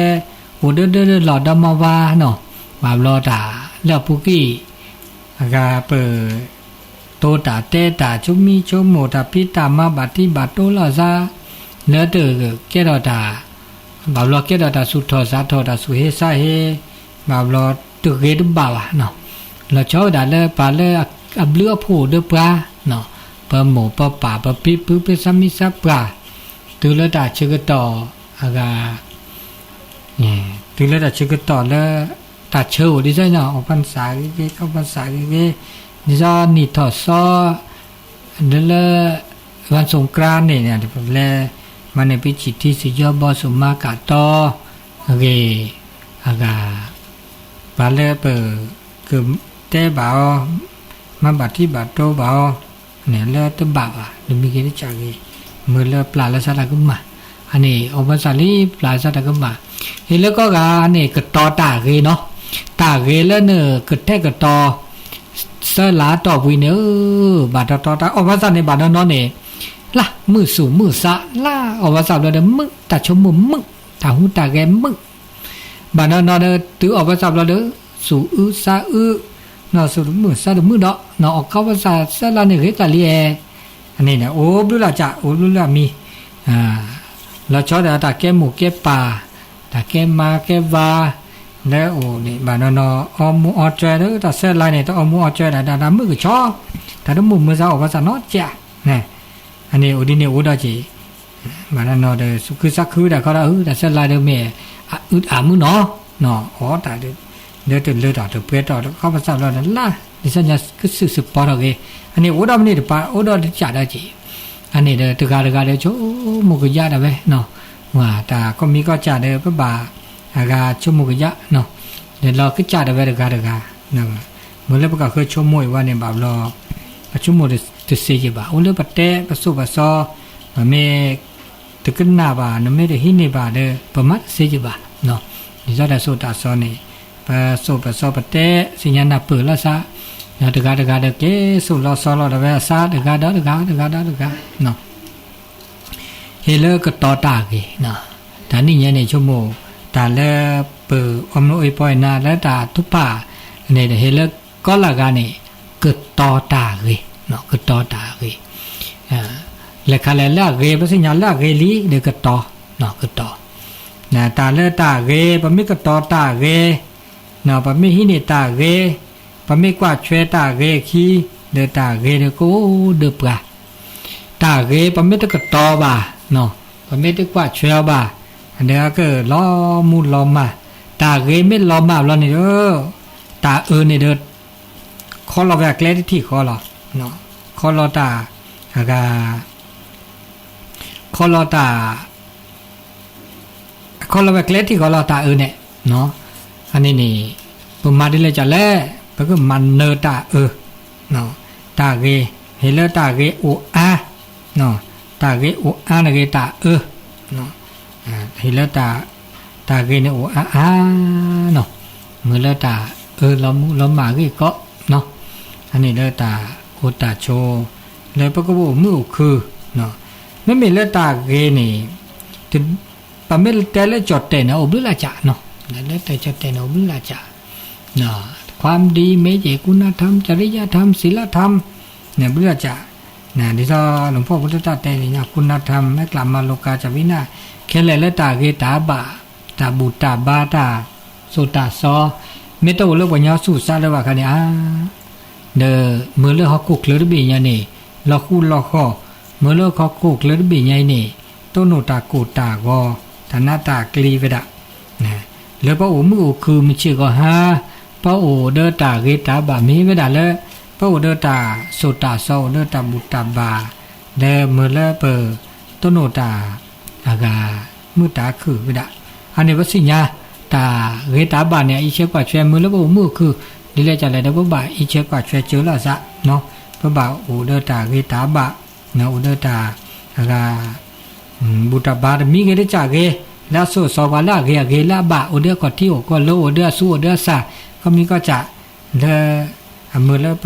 အိၣ်ဒၢဒၢလီၤဒီမါဝါနီၤ, ဘၣ်ဘျီတၢ် လၢအပူၤကွံာ် အဂၤပ တိၤတၢ်တဲတၢ်ဆိမံဆိကမိၣ် တၢ်ဖံးတၢ်မၤ ဘၣ်ထံဘၣ်တိလီၤသး, လၢတကဲထီၣ်တၢ် ဘၣ်ဘျီကဲထီၣ်တၢ်သူၣ်ထီၣ်သးထီၣ် တၢ်သူၣ်ဟ့သးဟ့, ဘၣ်ဘျီတဂ့ၤတဘၣ်ဘၣ်, လီၤဆီဝဲဒၣ်လၢပှၤလၢအဘျုးအဖှိၣ်အိၣ်ဒီးပှၤ, ပမိၢ်ပပၢ် ပဖံပဖု ပသးမံသးပှၢ်, တုၤလၢတၢ်ဆၢကတီၢ် အဂၤ တုၤလၢတၢ်ဆၢကတီၢ်လၢ တၢ်ဆၢအိၣ်ဒ်သိး အီၣ်ဖၣ်စၣ်ဂ့ၤဂ့ၤ အီၣ်ဖၣ်စၣ်ဂ့ၤဂ့ၤ, ဒ်သိးနံၣ်ထီၣ်သီ ဒီးလၢ วันสงกรานต์န့ၣ် ပလဲၤ မၤန့ၢ်ပစံၣ်ထံစံၣ်ယီဘီစူၣ်မၤကၣ်တီ အဂ့ၢ် အဂၤ ပှၤလၢပကတဲဘၣ်အီၤ မၤဘၣ်ထံဘၣ်တိဘၣ်အီၤန့ၣ် လၢတဘၣ်ဘၣ် တမံၤဂ့ၤတစၢ်ဂ့ၤ, မ့ၢ်လၢပျၢ်လၢသးတၢ်ကမၣ်, အန့ၣ် အီၣ်ဘၣ်သးလံ ပျၢ်လၢသးတၢ်ကမၣ်, ဟ့ၣ်လၢကီၢ်ဂၤန့ၣ် ကတီၤတၢ်ဂ့ၤနီၤ, တၢ်ဂ့ၤလၢနကထဲကတီၤ သၢလါတီၢ်ဝံၤန့ၣ် ဘၣ်တတီၤတၢ် အီၣ်ဘၣ်သးန့ၣ် ဘၣ်နီၢ်နီၢ်န့ၣ် လၢမုာ်သူၣ်မုာ်သး လၢအီၣ်ဘၣ်သးဘျီဒီး မုာ်တၢ်ဆိကမိၣ်မုာ် တၢ်ဟူးတၢ်ဂဲၤမုာ် ဘၣ်နီၢ်နီၢ်ဒီး တုၤအီၣ်ဘၣ်သးဘျီဒီး သူၣ်အုးသးအုး, နီၢ်သူၣ်တမုာ်သးတမုာ်ဒီး နီၢ်အီၣ်ကီၢ်ဘၣ်သးသၢလါန့ၣ်ဂ့ၤကလံၤအဲ, အန့ၣ်န့ၣ် အိၣ်ဘျုးလၢ်ကၢ် အိၣ်ဘျုးလၢ်မံၤ, လီၤဆီဒီးတၢ်ကဲမိၢ်ကဲပၢ်, တၢ်ကဲမါကဲဝၤ, လၢအိၣ်န့ၣ် ဘၣ်နီၢ်နီၢ် အီမူအီကၠွဲဒီး တၢ်သၢလါန့ၣ် တၢ်အီမူအီကၠွဲဒၣ် တၢ်မုာ်ကဆီ, တၢ်တမုာ်မုာ်သးအီၣ်ဘၣ်သးနီတစဲး, အန့ၣ်အိၣ်ဒ်န့ၣ်အိၣ်ဒီးက့ၤ ဘၣ်နီၢ်နီၢ်ဒီး သူၣ်ခုသးခုဝဲဒၣ်ခီဒီး တၢ်သၢလါဒီးမ့ၢ် အအုးအမုာ်နီၤ, အီၣ်တၢ် လၢတလၢတၢ်တပှဲၤတီၢ်တခီပသးဘျီဒီး လၢ ဒ်သိးညါကစုၣ်စပီထီၣ်က့ၤ, အန့ၣ်အိၣ်ဒီးမ့ၢ်န့ၣ်တပၤ အိၣ်ဒီးတစၢ်ဒီးက့ၤ, အန့ၣ်ဒီးတဂၤတဂၤဒီး ဆိကမိၣ်ကယၢ်ဒၣ်ဝဲ, တၢ်ကီၢ်မံကီၢ်စၢ်ဒီး ပဘၣ်အဂၤဆိကမိၣ်ကယၢ်, ဒီးလီၤကစၢ်ဒၣ်ဝဲတဂၤတဂၤ, မ့ၢ်လၢပကဃၢဆိကမိၣ်အံၤဝဲန့ၣ် ဘၣ်ဘျီ ပဆိကမိၣ်တသ့ယဘၣ်, အိၣ်လၢပတဲပသိၣ်ပသီ, ပမ့ၢ် တကနၣ်ဘၣ် နမ့ၢ်တဟံးန့ၢ်ဘၣ်ဒီး ပမၤတသ့ယဘၣ်, ဒ်သိးတၢ်သိၣ်တၢ်သီန့ၣ် ပသိၣ်ပသီပတဲ သ့ၣ်ညါနၢ်ပၢၢ်လီၤသး, ဒီးတဂၤတဂၤဒီးကဲသိၣ်လီၤသီလီၤဒီးဝဲအသး တဂၤဒီးတဂၤ တဂၤဒီးတဂၤ ဟ့ၣ်လၢကတီၤတၢ်ဂ့ၤ, တၢ်နံၣ်ညါန့ၣ် ဆိကမိၣ် တၢ်လၢပအီမူအ့ပီအနါလၢတၢ်ထုကဖၣ်န့ၣ် ဟ့ၣ်လၢကီၢ်လၢ်ဂၤန့ၣ် ကတီၤတၢ်ဂ့ၤ, ကတီၤတၢ်ဂ့ၤ, လဲၤခါလဲၣ်လၢအဂ့ၤ ပသ့ၣ်ညါလၢအဂ့ၤလံဒီးကတီၤ, ကတီၤ, တၢ်လၢတၢ်ဂ့ၤ ပမ့ၢ်ကတီၤတၢ်ဂ့ၤ, ပမ့ၢ်ဟံးန့ၢ်တၢ်ဂ့ၤ, ပမ့ၢ်ကွၢ်ထွဲတၢ်ဂ့ၤအခံ, ဒီးတၢ်ဂ့ၤဒီးကအိၣ်ဒီးပှၤ တၢ်ဂ့ၤ ပမ့ၢ်တကတီၤဘၣ်, ပမ့ၢ်တကွၢ်ထွဲအီၤဘၣ်, ဒီးအကလီၤမူလီၤမၢ်, တၢ်ဂ့ၤမ့ၢ်လီၤမၢ်ဘျီန့ၣ်ဒီး တၢ်အၢန့ၣ်ဒီး ခီလီၤဝဲအကျဲတထံၣ်ဃီလီၤ, ခီလီၤတၢ်, အဂၤ, ခီလီၤတၢ် ခီလီၤဝဲကျဲထံၣ်ဃီလီၤ တၢ်အၢန့ၣ်, အန့ၣ်န့ၣ် ပမၤဒ်လဲၣ်ကလဲၣ်, ပကမၤနၢၤတၢ်အၢ, တၢ်ဂ့ၤ, ဟ့ၣ်လၢတၢ်ဂ့ၤအိၣ်အါ, တၢ်ဂ့ၤအိၣ်အါန့ၣ်ဂ့ၤတၢ်အၢ, ဟ့ၣ်လၢ တၢ်ဂ့ၤန့ၣ်အိၣ်အါအါနီၤ, မ့ၢ်လၢတၢ်အၢလီၤမူလီၤမၢ်အဂ့ၢ်အကျိၤ, အန့ၣ်လၢတၢ်အိၣ်တၢ်ဆိး, လၢပကဘၣ်အိၣ်မုာ်အိၣ်ခုၣ်, မ့မ့ၢ်လၢတၢ်ဂ့ၤန့ၣ်, ပမ့ၢ်တဲလၢကၠီၣ်တဲၣ်န့ၣ် အိၣ်ဘျုးလၢ်ကၠးနီၤ, လၢတဲကၠီၣ်တဲၣ်န့ၣ် အိၣ်ဘျုးလၢ်ကၠး, ความดี မ့ၢ်က့ คุณธรรม จริยธรรม ศีลธรรม န့ၣ် ဘုဒ္ဓ ဒ်သိး หลวงพ่อ พุทธทาส တဲန့ၣ် คุณธรรม မ့ၢ်ကျါ မၤလိကၤ စၢ်ဘံနၢ်ခဲလၢာ်လၢတၢ်ဂ့ၤတၢ်ဘၣ် တၢ်ဘူၣ်တၢ်ဘါ တၢ်သိၣ်တၢ်သီ မ့ၢ်တအိၣ်လၢပှၤကညီသူၣ်စၢ်လၢၤဘၣ်အခါန့ၣ် အါ ဒီးမ့ၢ်လၢဟီၣ်ခိၣ်ချၢတဘ့ၣ်ညါန့ၣ် လီၤဃူလီၤဃီၣ်, မ့ၢ်လၢဟီၣ်ခိၣ်ချၢတဘ့ၣ်ညါအံၤန့ၣ် တိၢ်နီၣ်တၢ်ကိၢ်တၢ်ဂီၤ တၢ်နးတၢ်ကျံၤဝဲဒၣ် လၢပအိၣ်မုာ်အိၣ်ခုၣ်မုၢ်ဆ့ၣ်ဂီၤဟါ, ပအိၣ်ဒီးတၢ်ဂ့ၤတၢ်ဘၣ်မ့ၢ်ဝဲဒၣ်လၢ ပအိၣ်ဒီးတၢ်သိၣ်တၢ်သီ အိၣ်ဒီးတၢ်ဘူၣ်တၢ်ဘါ လၢမ့ၢ်လၢပတိၢ်နီၣ်တၢ် အဂၤ မုာ်တၢ်ခုၣ်ဝဲဒၣ်. အန့ၣ်ပသ့ၣ်ညါ တၢ်ဂ့ၤတၢ်ဘၣ်န့ၣ် အအံးဆၢကွၢ်ဆၢ မ့ၢ်လၢပအိၣ်မုာ်အိၣ်ခုၣ် ဒ်လဲၣ်ကလဲၣ်ဒီး ပဘၣ်အံးဆၢကွၢ်ဆၢစၢၤလီၤသး, ပဘၣ်အိၣ်ဒီးတၢ်ဂ့ၤတၢ်ဘၣ်, အိၣ်ဒီးတၢ် အဂၤ ဘူၣ်တၢ်ဘါတမံၤဂ့ၤတစၢ်ဂ့ၤ, လၢအစိၤအစီၤပှၤလၢအဂ့ၤအဂ့ၤလၢအဘၣ် အိၣ်ဒီးအခီၣ်ထံးအိၣ်ကီၢ်လိၤ အိၣ်ဒီးအသူအိၣ်ဒီးအသၣ် ကီၢ်မံၤကီၢ်စၢ် လၢ အမ့ၢ်လၢပ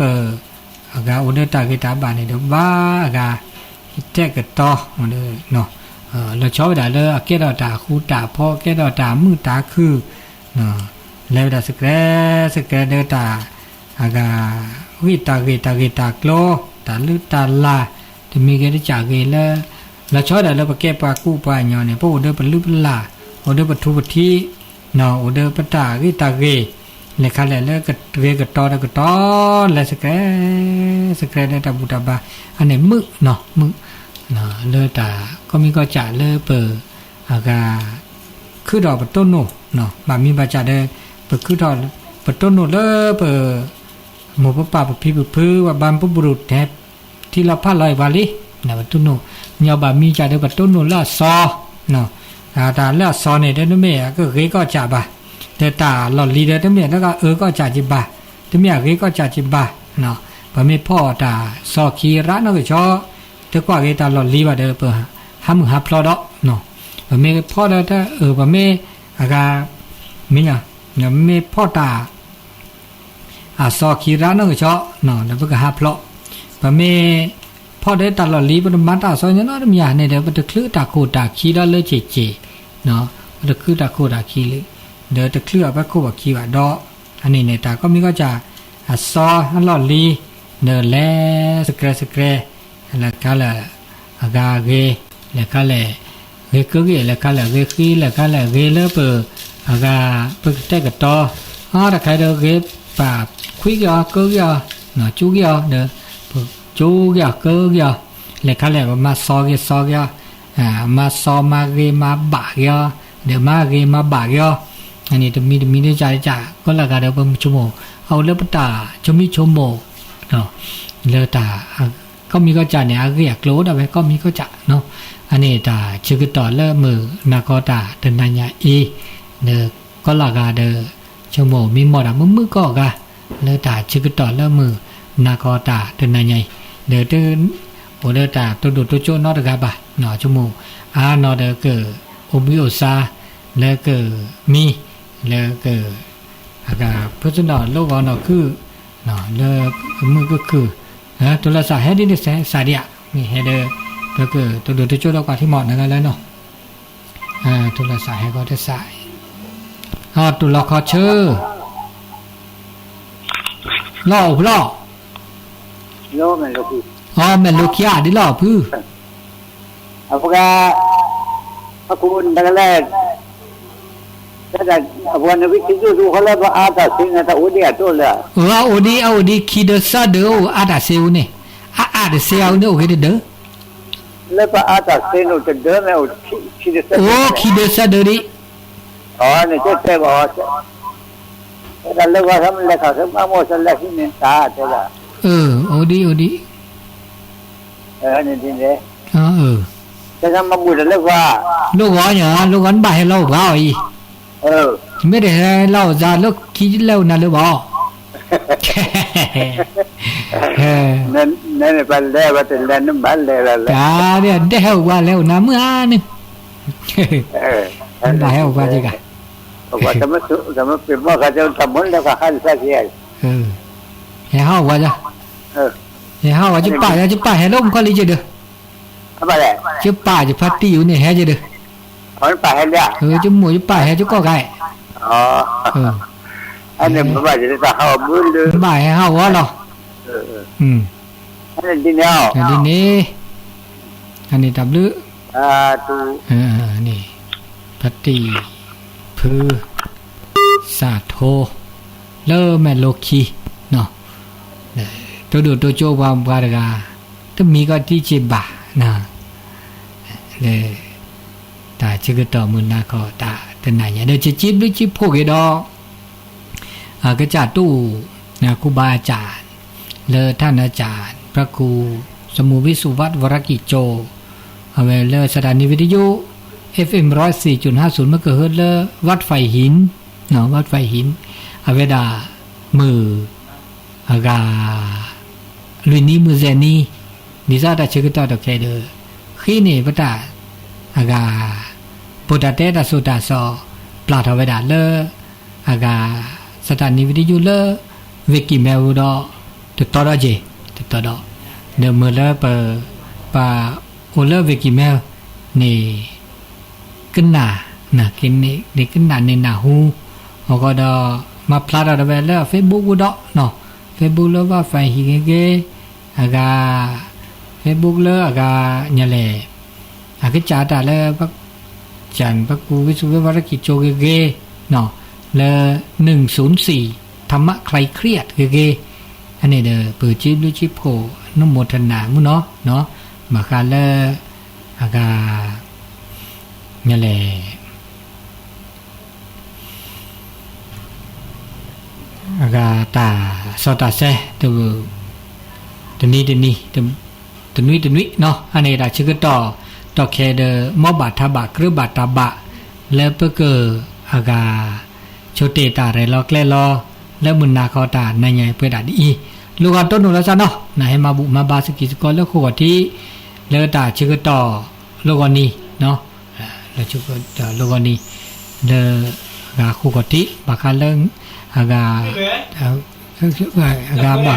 အဂၤအိၣ်ဒီးတၢ်ဂ့ၤတၢ်ဘၣ်န့ၣ်ဒီး ဘၣ်အဂၤ တဲာ်ကတီၤ လီၤဆီဝဲဒၣ်လၢအကဲထီၣ်တၢ်ဃူတၢ်ဖိး ကဲထီၣ်တၢ်မုာ်တၢ်ခုၣ် လဲၤဝဲဒၣ်စဲးစဲးဒီးတၢ် အဂၤ ဂ့ၢ်တၢ်ဂ့ၢ်တၢ်ဂ့ၢ်တၢ်ကျိၤ တၢ်လုၢ်တၢ်လၢ် တမံၤဂ့ၤတစၢ်ဂ့ၤလၢ လီၤဆီဝဲဒၣ်လၢပကဲပှၤကူပှၤကညီန့ၣ် ပအိၣ်ဒီးပလုၢ်ပလၢ် အိၣ်ဒီးပထူပထံး အိၣ်ဒီးပတၢ်ဂ့ၢ်တၢ်ဂ့ၢ် လဲၤခါလဲၣ်လၢကဂ့ၤကတီၤတကတီၤ လဲၤစဲးစဲး စဲးစဲးဒီးတၢ်ဘူၣ်တၢ်ဘါ အန့ၣ်မုာ်နီၤ မုာ် လၢတၢ်ကီၢ်မံၤကီၢ်စၢ်လၢပ အဂၤ ခုၣ်ထီၣ်ပတိၢ်နီၣ် ဘၣ်မံၤဘၣ်စၢ်ဒီး ပခုၣ်ထီၣ် ပတိၢ်နီၣ်လၢပ မိၢ်ပပၢ်ပဖံပဖု ပဘၣ်ပဘူးရူၢ် ထံလီၤဖးလီၤအံၤပှၤလံ ပတိၢ်နီၣ် ညီဘၣ်မံၤစၢ်ဒီးပတိၢ်နီၣ်လၢအစီ တၢ်လၢအစီန့ၣ်ဒီးတမ့ၢ်အကဂ့ၤကီၢ်စၢ်ဘၣ် ဒီးတၢ်လီၢ်လံၤဒီးတမ့ၢ်လၢကအၢကီၢ်စၢ်က့ၤဘၣ် တမ့ၢ်အဂ့ၤကီၢ်စၢ်က့ၤဘၣ် ပမ့ၢ်ဖီၣ်တၢ်စီခံရးနီၢ်ကဆီ တကွၢ်က့ၤတၢ်လီၢ်လံၤဘၣ်ဒီး ပဟးမုၢ်ဟးဖျိးဒီး ပမ့ၢ်ဖီၣ်ဒီးတၢ်အၢ ပမ့ၢ်အဂၤ မ့ၢ် မ့ၢ်ဖီၣ်တၢ် အစီခံရးနီၢ်ကဆီ ဒီးပကဟးဖျိး ပမ့ၢ်ဖီၣ်ဒီးတၢ်လီၢ်လံၤ ပတမၤတၢ်အစီညီနီတမံၤန့ၣ်ဒီး ပတချုးတၢ်ခိၣ်တၢ်ခံဒီးလၢက့ၤက့ၤ ပတချုးတၢ်ခိၣ်တၢ်ခံလံ ဒီးတချုးအီၤပခိၣ်ပခံဘၣ်ဒီး အန့ၣ်န့ၣ် တၢ်ကီၢ်မံၤကီၢ်စၢ် အစီအလီၢ်လံၤ ဒီးလဲၤစဲးစဲး လဲၤခါလဲၣ် အဂၤဂ့ၤ လဲၤခါလဲၣ် ဂ့ၤကၢဂ့ၤ လဲၤခါလဲၣ် ဂ့ၤဃံ လဲၤခါလဲၣ် ဂ့ၤလၢပ အဂၤ ပကတဲာ်ကတီၤ အတၢ်ခါဒီးဂ့ၤပာ်ခွံက့ၤအီၤ ကၢက့ၤအီၤ ကၠူက့ၤအီၤဒီး ကၠူက့ၤအီၤ ကၢက့ၤအီၤ လဲၤခါလဲၣ် ပမၤစီက့ၤစီက့ၤအီၤ မၤစီမၤဂ့ၤမၤဘၣ်က့ၤအီၤ ဒီးမၤဂ့ၤမၤဘၣ်က့ၤအီၤ အန့ၣ်တမံၤတမံၤဒ်ကၢ်ဒ်ကၢ် ကီၢ်လၢဂၤဒီးပဆိကမိၣ် အအိၣ်လၢပတၢ်ဆိမိၣ်ဆိကမိၣ် လၢတၢ် ကီၢ်မံၤကီၢ်စၢ်န့ၣ် အဂ့ၢ်အကျိၤအိၣ်ဒၣ်ဝဲကီၢ်မံၤကီၢ်စၢ် အန့ၣ်တၢ်ဆၢကတီၢ်လၢမုၢ်နၤခီတၢ်တနၤညါအံၤ ဒီးကီၢ်လၢဂၤဒီး ဆိကမိၣ်မံမီၢ်ဒၣ်မုာ်မုာ်ကီၢ်ဂၤ လၢတၢ်ဆၢကတီၢ်လၢမုၢ်နၤခီတၢ်တနၤညါအံၤ ဒီးတ အိၣ်ဒီးတၢ်တိၢ်ဒိၣ်တိၢ်ကၠိနီတဂၤဘၣ် ဆိကမိၣ်အါနီၤဒီးက အိၣ်ဘှံးအိၣ်သါ လၢက မံ လၢက အဂၤ personal လၢဂီၤနီၢ်ခုၣ် လၢကမုာ်ကခုၣ် တိၢ်လၢသးဟဲဒ်န့ၣ်စဲးဒံးဧါ မ့ၢ်ဟဲဒီး ပကတိၢ်ဒိၣ်တိၢ်ကၠိဒီးကွၢ်ထံမီၢ်နဂၤလၢနီၤ တိၢ်လၢသးဟဲဂီၤတသး တိၢ်လီၤခီဆၢ လီၢ်အိၣ်ဖုလီၤ အီ မဲာ်လိခံဂၤဒ်လီၢ်အိၣ်ဖု အပှၤ အခိၣ်နကလဲၣ် အပှၤနဝံထံဒိၣ်တအိၣ်ဃီလၢ ပအါတၢ်စ့န့ၣ် တၢ်အိၣ်ဒံးအဒိၣ်လၢ အအိၣ်ဒံး အအိၣ်ဒံး ခံဒၢသၢဒၢအိၣ် အါတၢ်စ့အိၣ်န့ၣ် အအါတစ့အအိၣ်န့ၣ် အိၣ်ဂ့ၤတဒၢ လၢပအါတၢ်စ့န့ၣ် တဒၢမ့ၢ်အိၣ် ခံဒၢသၢဒၢ အိၣ်ခံဒၢသၢဒၢဒံး အန့ၣ်တဲတဲဘၣ် တၢ်လၢဂီၤသးမ့ၢ်လဲၤခးသးမ့ၢ်မိၢ်သးလဲၤဟံးန့ၢ်တၢ်တဲဘၣ် အၢ အိၣ်ဒံး အိၣ်ဒံး န့ၣ်ဒ်န့ၣ် တဲသးမၤဘူၣ်တၢ်လၢဂီၤ လၢဂီၤညါ လၢဂီၤနဘၣ်ဟဲလီၤအိၣ်ပှၤအီၤအံၤ မ့ၢ်တဟဲလီၤအိၣ်သးလၢခံလၢအိၣ်နၤလၢဘၣ်အီၤ နန့ၣ်ပလဲၤဝဲတလဲၤနဘၣ်လဲၤလီၤလဲၤ တၢ်ဒ်ဒဲဟဲအိၣ်ပှၤလဲၤအိၣ်နၤမုၢ်ဧါန့ၣ် နဘၣ်ဟဲအိၣ်ပှၤက့ၤဂၤ ပမ့ၢ်ပ့ၤမီၢ်ဃာ်တၢ်မ့ၢ်လဲၤဃာ်ဟးလၢသးက့ၤ ဟဲဟးအိၣ်ပှၤ ယပၢ်ယပၢ်ဟဲလၢမုၢ်ခီလံယဒၢး ယပၢ်ယဖါတံၢ်အူန့ၣ်ဟဲယဒၢး ယမိၢ်ယပၢ်ဟဲယကီၢ်ဂၤ အၢ အန့ၣ်ဘၣ်ယတၢ်ဟးအီၤဘၣ်လၢ ဘၣ်ဟဲဟးဝဲလီၤ. အန့ၣ်ဒ်န့ၣ်, ဒ်န့ၣ်, အန့ၣ်တၢ်ဘျုး, န့ၣ်, ဖတံၢ်ဖု စးထိ လၢမဲာ်လိခံ, တိဒိၣ်တိကၠိပှၤပှၤတဂၤ, တမံၤကီးတံၢ်စ့ဘၣ်, လၢ တၢ်ဆၢကတီၢ်မုၢ်နၤခီတၢ်တနၤညါ ဒီးကစံးဘျုးစံးဖှိၣ်က့ၤဒီး ကစၢ်တိၢ် ခူဘၣ်ကၠၣ် လၢထၣ်နၤကၠၣ် พระครู สมุทรวิสุวัฒน์ วรกิจโจ အဝဲလၢ สถานีวิทยุ เอฟเอ็ม ร้อยสี่จุดห้าศูนย์ เมกะเฮิรตซ์ လၢ วัดไผ่หิน วัดไผ่หิน အဝဲဒၣ် မုၢ် အဂၤ လွံၢ်နံၤမုၢ်စဲၤနံၤ, ဒ်သိးတၢ်ဆၢကတီၢ်တခဲဒီး ဃ့န့ၢ်ပတၢ် အဂၤ ပိာ်တၢ်တဲတၢ်စိၤတၢ်စီၤ ပျၢ်ထီၣ်ဝဲဒၣ်လၢ အဂၤ สถานีวิทยุ လၢ ဝ့ၢ်ကံၢ်မဲအူဒီး တတီဒီးက့ၤ တတီဒီး ဒီးမုၢ်လၢပ ပအိၣ်လၢဝ့ၢ်ကံၢ်မဲန့ၣ် ကနၣ် ကနၣ်န့ၢ်နၢ်ဟူ အဃိဒီး မၤဖျါထီၣ်ဒၣ်ဝဲလၢ Facebook ပူၤဒီး Facebook လၢ ဝၣ်ဖၢၣ်ဟံၣ်ဂ့ၤဂ့ၤ အဂၤ Facebook လၢအဂၤ ညါလဲၣ် အကစၢ်တၢ်လၢ ကၠၢ်ပကူဝံသူဝဲဝါရကံၢ်ကၠိဂ့ၤဂ့ၤ လၢ หนึ่งศูนย์สี่ ธรรมะคลายเครียด ဂ့ၤဂ့ၤ အန့ၣ်ဒီး ပစံးဘျုးစံးဖှိၣ် အနုโมทนา မုၢ်နီၤ ဘၣ်ဃးလၢ အဂၤ ညါလဲၣ် အဂၤတၢ်စီတၢ်ဆဲ တနံၤတနံၤ တနွံတနွံနီၤ အန့ၣ်တၢ်ဆၢကတီၢ် တီၢ်ခဲဒီး မ်ဘၣ်ထးဘၣ်ကြၢးဘၣ်တၢ်ဘၣ် လၢပက အဂၤ ဆိတ့ၢ်တၢ်ရဲၣ်လီၤကျဲၤလီၤ လၢမုၢ်နၤခီတၢ်နၤညါပှဲၤဒၣ်ဒ်အံၤ လိၣ်ဂီၤတိၢ်နီၣ်လီၤစၢ်နီၤ နဟဲမၤဘူၣ်မၤဘါစကံးစကီးလၢဃိာ်ဂီၤထံး လၢတၢ်ဆၢကတီၢ် လိၣ်ဂီၤနံၤ လၢဆၢကတီၢ်လိၣ်ဂီၤနံၤ လၢ အဂၤဃိာ်ဂီၤထံး ဘၣ်ဃးလၢ အဂၤ အဂၤ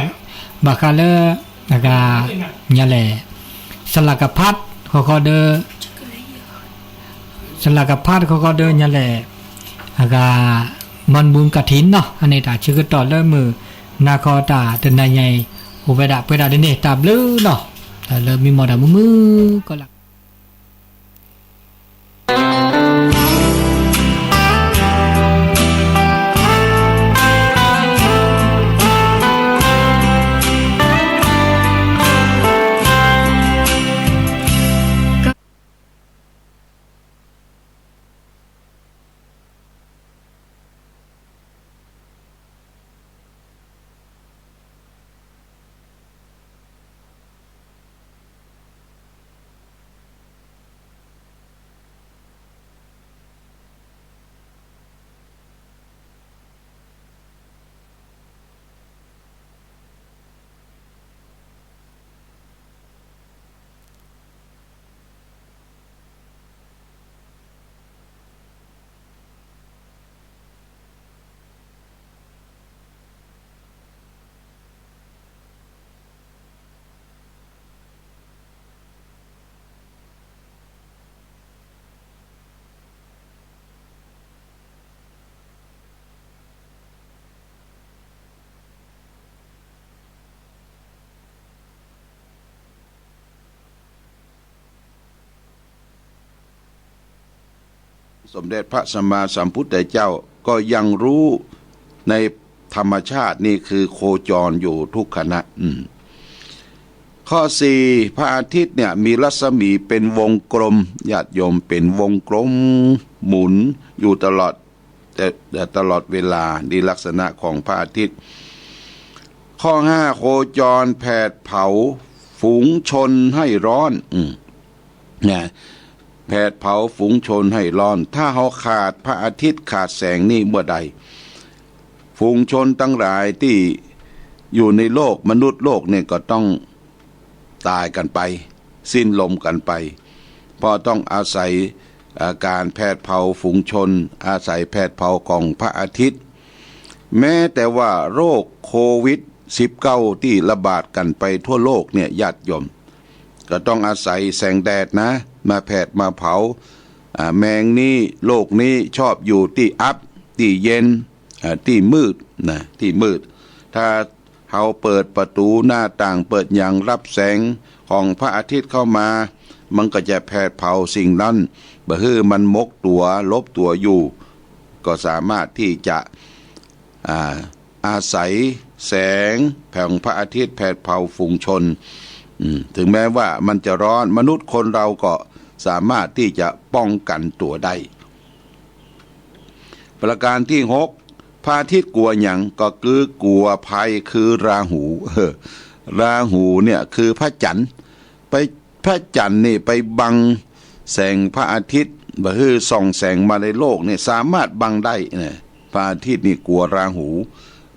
ဘၣ်ဃးလၢ အဂၤ ညါလဲၣ် စလၤကဖး ဃီဃီဒီး စလၤကဖးဃီဃီဒီးညါလဲၣ် အဂၤ မွန်ဘူးကထံၣ် နီၤ အန့ၣ်တၢ်ဆၢကတီၢ်လၢမုၢ်နၤခီတၢ်တနၤညါအံၤ အိၣ်ဝဲဒၣ်ပှဲၤဒၣ်ဒ်န့ၣ် တၢ်ဘျုးနီၤ လၢမံမီၢ်တၢ်မုာ်မုာ်ကီးလၢ สมเด็จพระสัมมาสัมพุทธเจ้าก็ยังรู้ในธรรมชาตินี่คือโคจรอยู่ทุกขณะ อืม ข้อสี่ พระอาทิตย์เนี่ยมีรัศมีเป็นวงกลม ญาติโยม เป็นวงกลมหมุนอยู่ตลอด แต่ แต่ตลอดเวลา นี่ลักษณะของพระอาทิตย์ ข้อห้า โคจรแผดเผาฝูงชนให้ร้อน อืม นะ แผดเผาฝูงชนให้ร้อน ถ้าเฮาขาดพระอาทิตย์ขาดแสงนี่เมื่อใด ฝูงชนทั้งหลายที่อยู่ในโลกมนุษย์โลกเนี่ยก็ต้องตายกันไป สิ้นลมกันไป เพราะต้องอาศัย เอ่อ การแผดเผาฝูงชน อาศัยแผดเผาของพระอาทิตย์ แม้แต่ว่าโรคโควิด สิบเก้า ที่ระบาดกันไปทั่วโลกเนี่ย ญาติโยม ก็ต้องอาศัยแสงแดดนะ มาแผดมาเผา อ่า แมงนี้ โรคนี้ชอบอยู่ที่อับ ที่เย็น อ่า ที่มืดนะ ที่มืด ถ้าเราเปิดประตูหน้าต่าง เปิดหยังรับแสงของพระอาทิตย์เข้ามา มันก็จะแผดเผาสิ่งนั้น บ่หื้อมันหมกตัว หลบตัวอยู่ ก็สามารถที่จะ อ่า อาศัยแสงของพระอาทิตย์แผดเผาฝูงชน อืม ถึงแม้ว่ามันจะร้อน มนุษย์คนเราก็สามารถที่จะป้องกันตัวได้ ประการที่หก พระอาทิตย์กลัวหยัง ก็คือกลัวภัย คือราหู เออ ราหูเนี่ยคือพระจันทร์ ไป พระจันทร์นี่ไปบังแสงพระอาทิตย์ บ่หื้อส่องแสงมาในโลกเนี่ย สามารถบังได้นะ พระอาทิตย์นี่กลัวราหู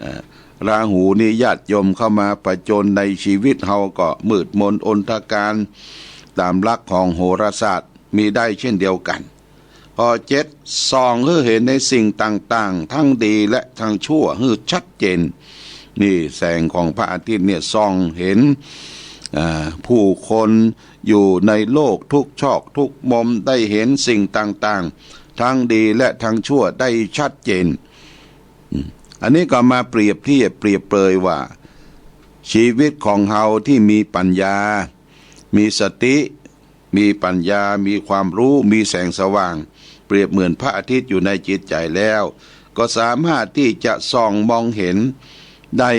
อ่า ราหูนี่ญาติโยมเข้ามาผจญในชีวิตเราก็มืดมนอนทการ ตามหลักของโหราศาสตร์มีได้เช่นเดียวกัน ข้อเจ็ด ส่องหื้อเห็นในสิ่งต่างๆ ทั้งดีและทั้งชั่วหื้อชัดเจน นี่แสงของพระอาทิตย์เนี่ยส่องเห็น อ่า ผู้คนอยู่ในโลกทุกซอกทุกมุมได้เห็นสิ่งต่างๆ ทั้งดีและทั้งชั่วได้ชัดเจน อืม อันนี้ก็มาเปรียบเทียบเปรียบเปรยว่า ชีวิตของเราที่มีปัญญา มีสติ มีปัญญา มีความรู้ มีแสงสว่าง เปรียบเหมือนพระอาทิตย์อยู่ในจิตใจแล้ว ก็สามารถที่จะส่องมองเห็นได้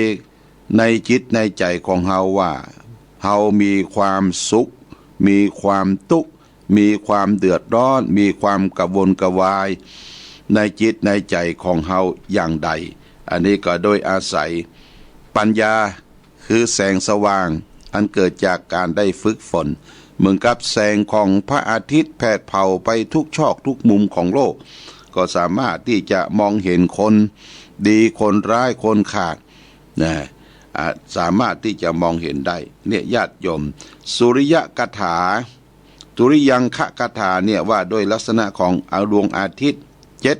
ในจิตในใจของเราว่า เรามีความสุข มีความทุกข์ มีความเดือดร้อน มีความกระวนกระวาย ในจิตในใจของเราอย่างใด อันนี้ก็โดยอาศัยปัญญา คือแสงสว่างอันเกิดจากการได้ฝึกฝน เหมือนกับแสงของพระอาทิตย์แผดเผาไปทุกซอกทุกมุมของโลก ก็สามารถที่จะมองเห็นคนดีคนร้ายคนขาดนะ อ่ะ สามารถที่จะมองเห็นได้ เนี่ยญาติโยม สุริยคาถา สุริยังคคาถาเนี่ยว่าโดยลักษณะของเอาดวงอาทิตย์ เจ็ด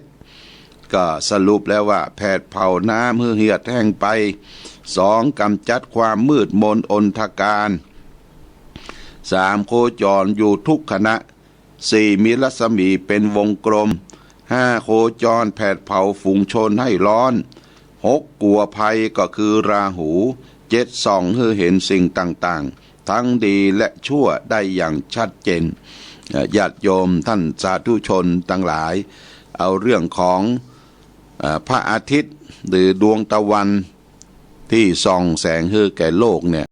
ก็สรุปแล้วว่าแผดเผาน้ำหื้อเหือดแห้งไป สอง กำจัดความมืดมนอนทการ สาม โคจรอยู่ทุกขณะ สี่ มีรัศมีเป็นวงกลม ห้า โคจรแผดเผาฝูงชนให้ร้อน หก กลัวภัยก็คือราหู เจ็ด ส่องหื้อเห็นสิ่งต่างๆ ทั้งดีและชั่วได้อย่างชัดเจน เอ่อ ญาติโยมท่านสาธุชนทั้งหลาย เอาเรื่องของ เอ่อ พระอาทิตย์หรือดวงตะวันที่ส่องแสงหื้อแก่โลกเนี่ย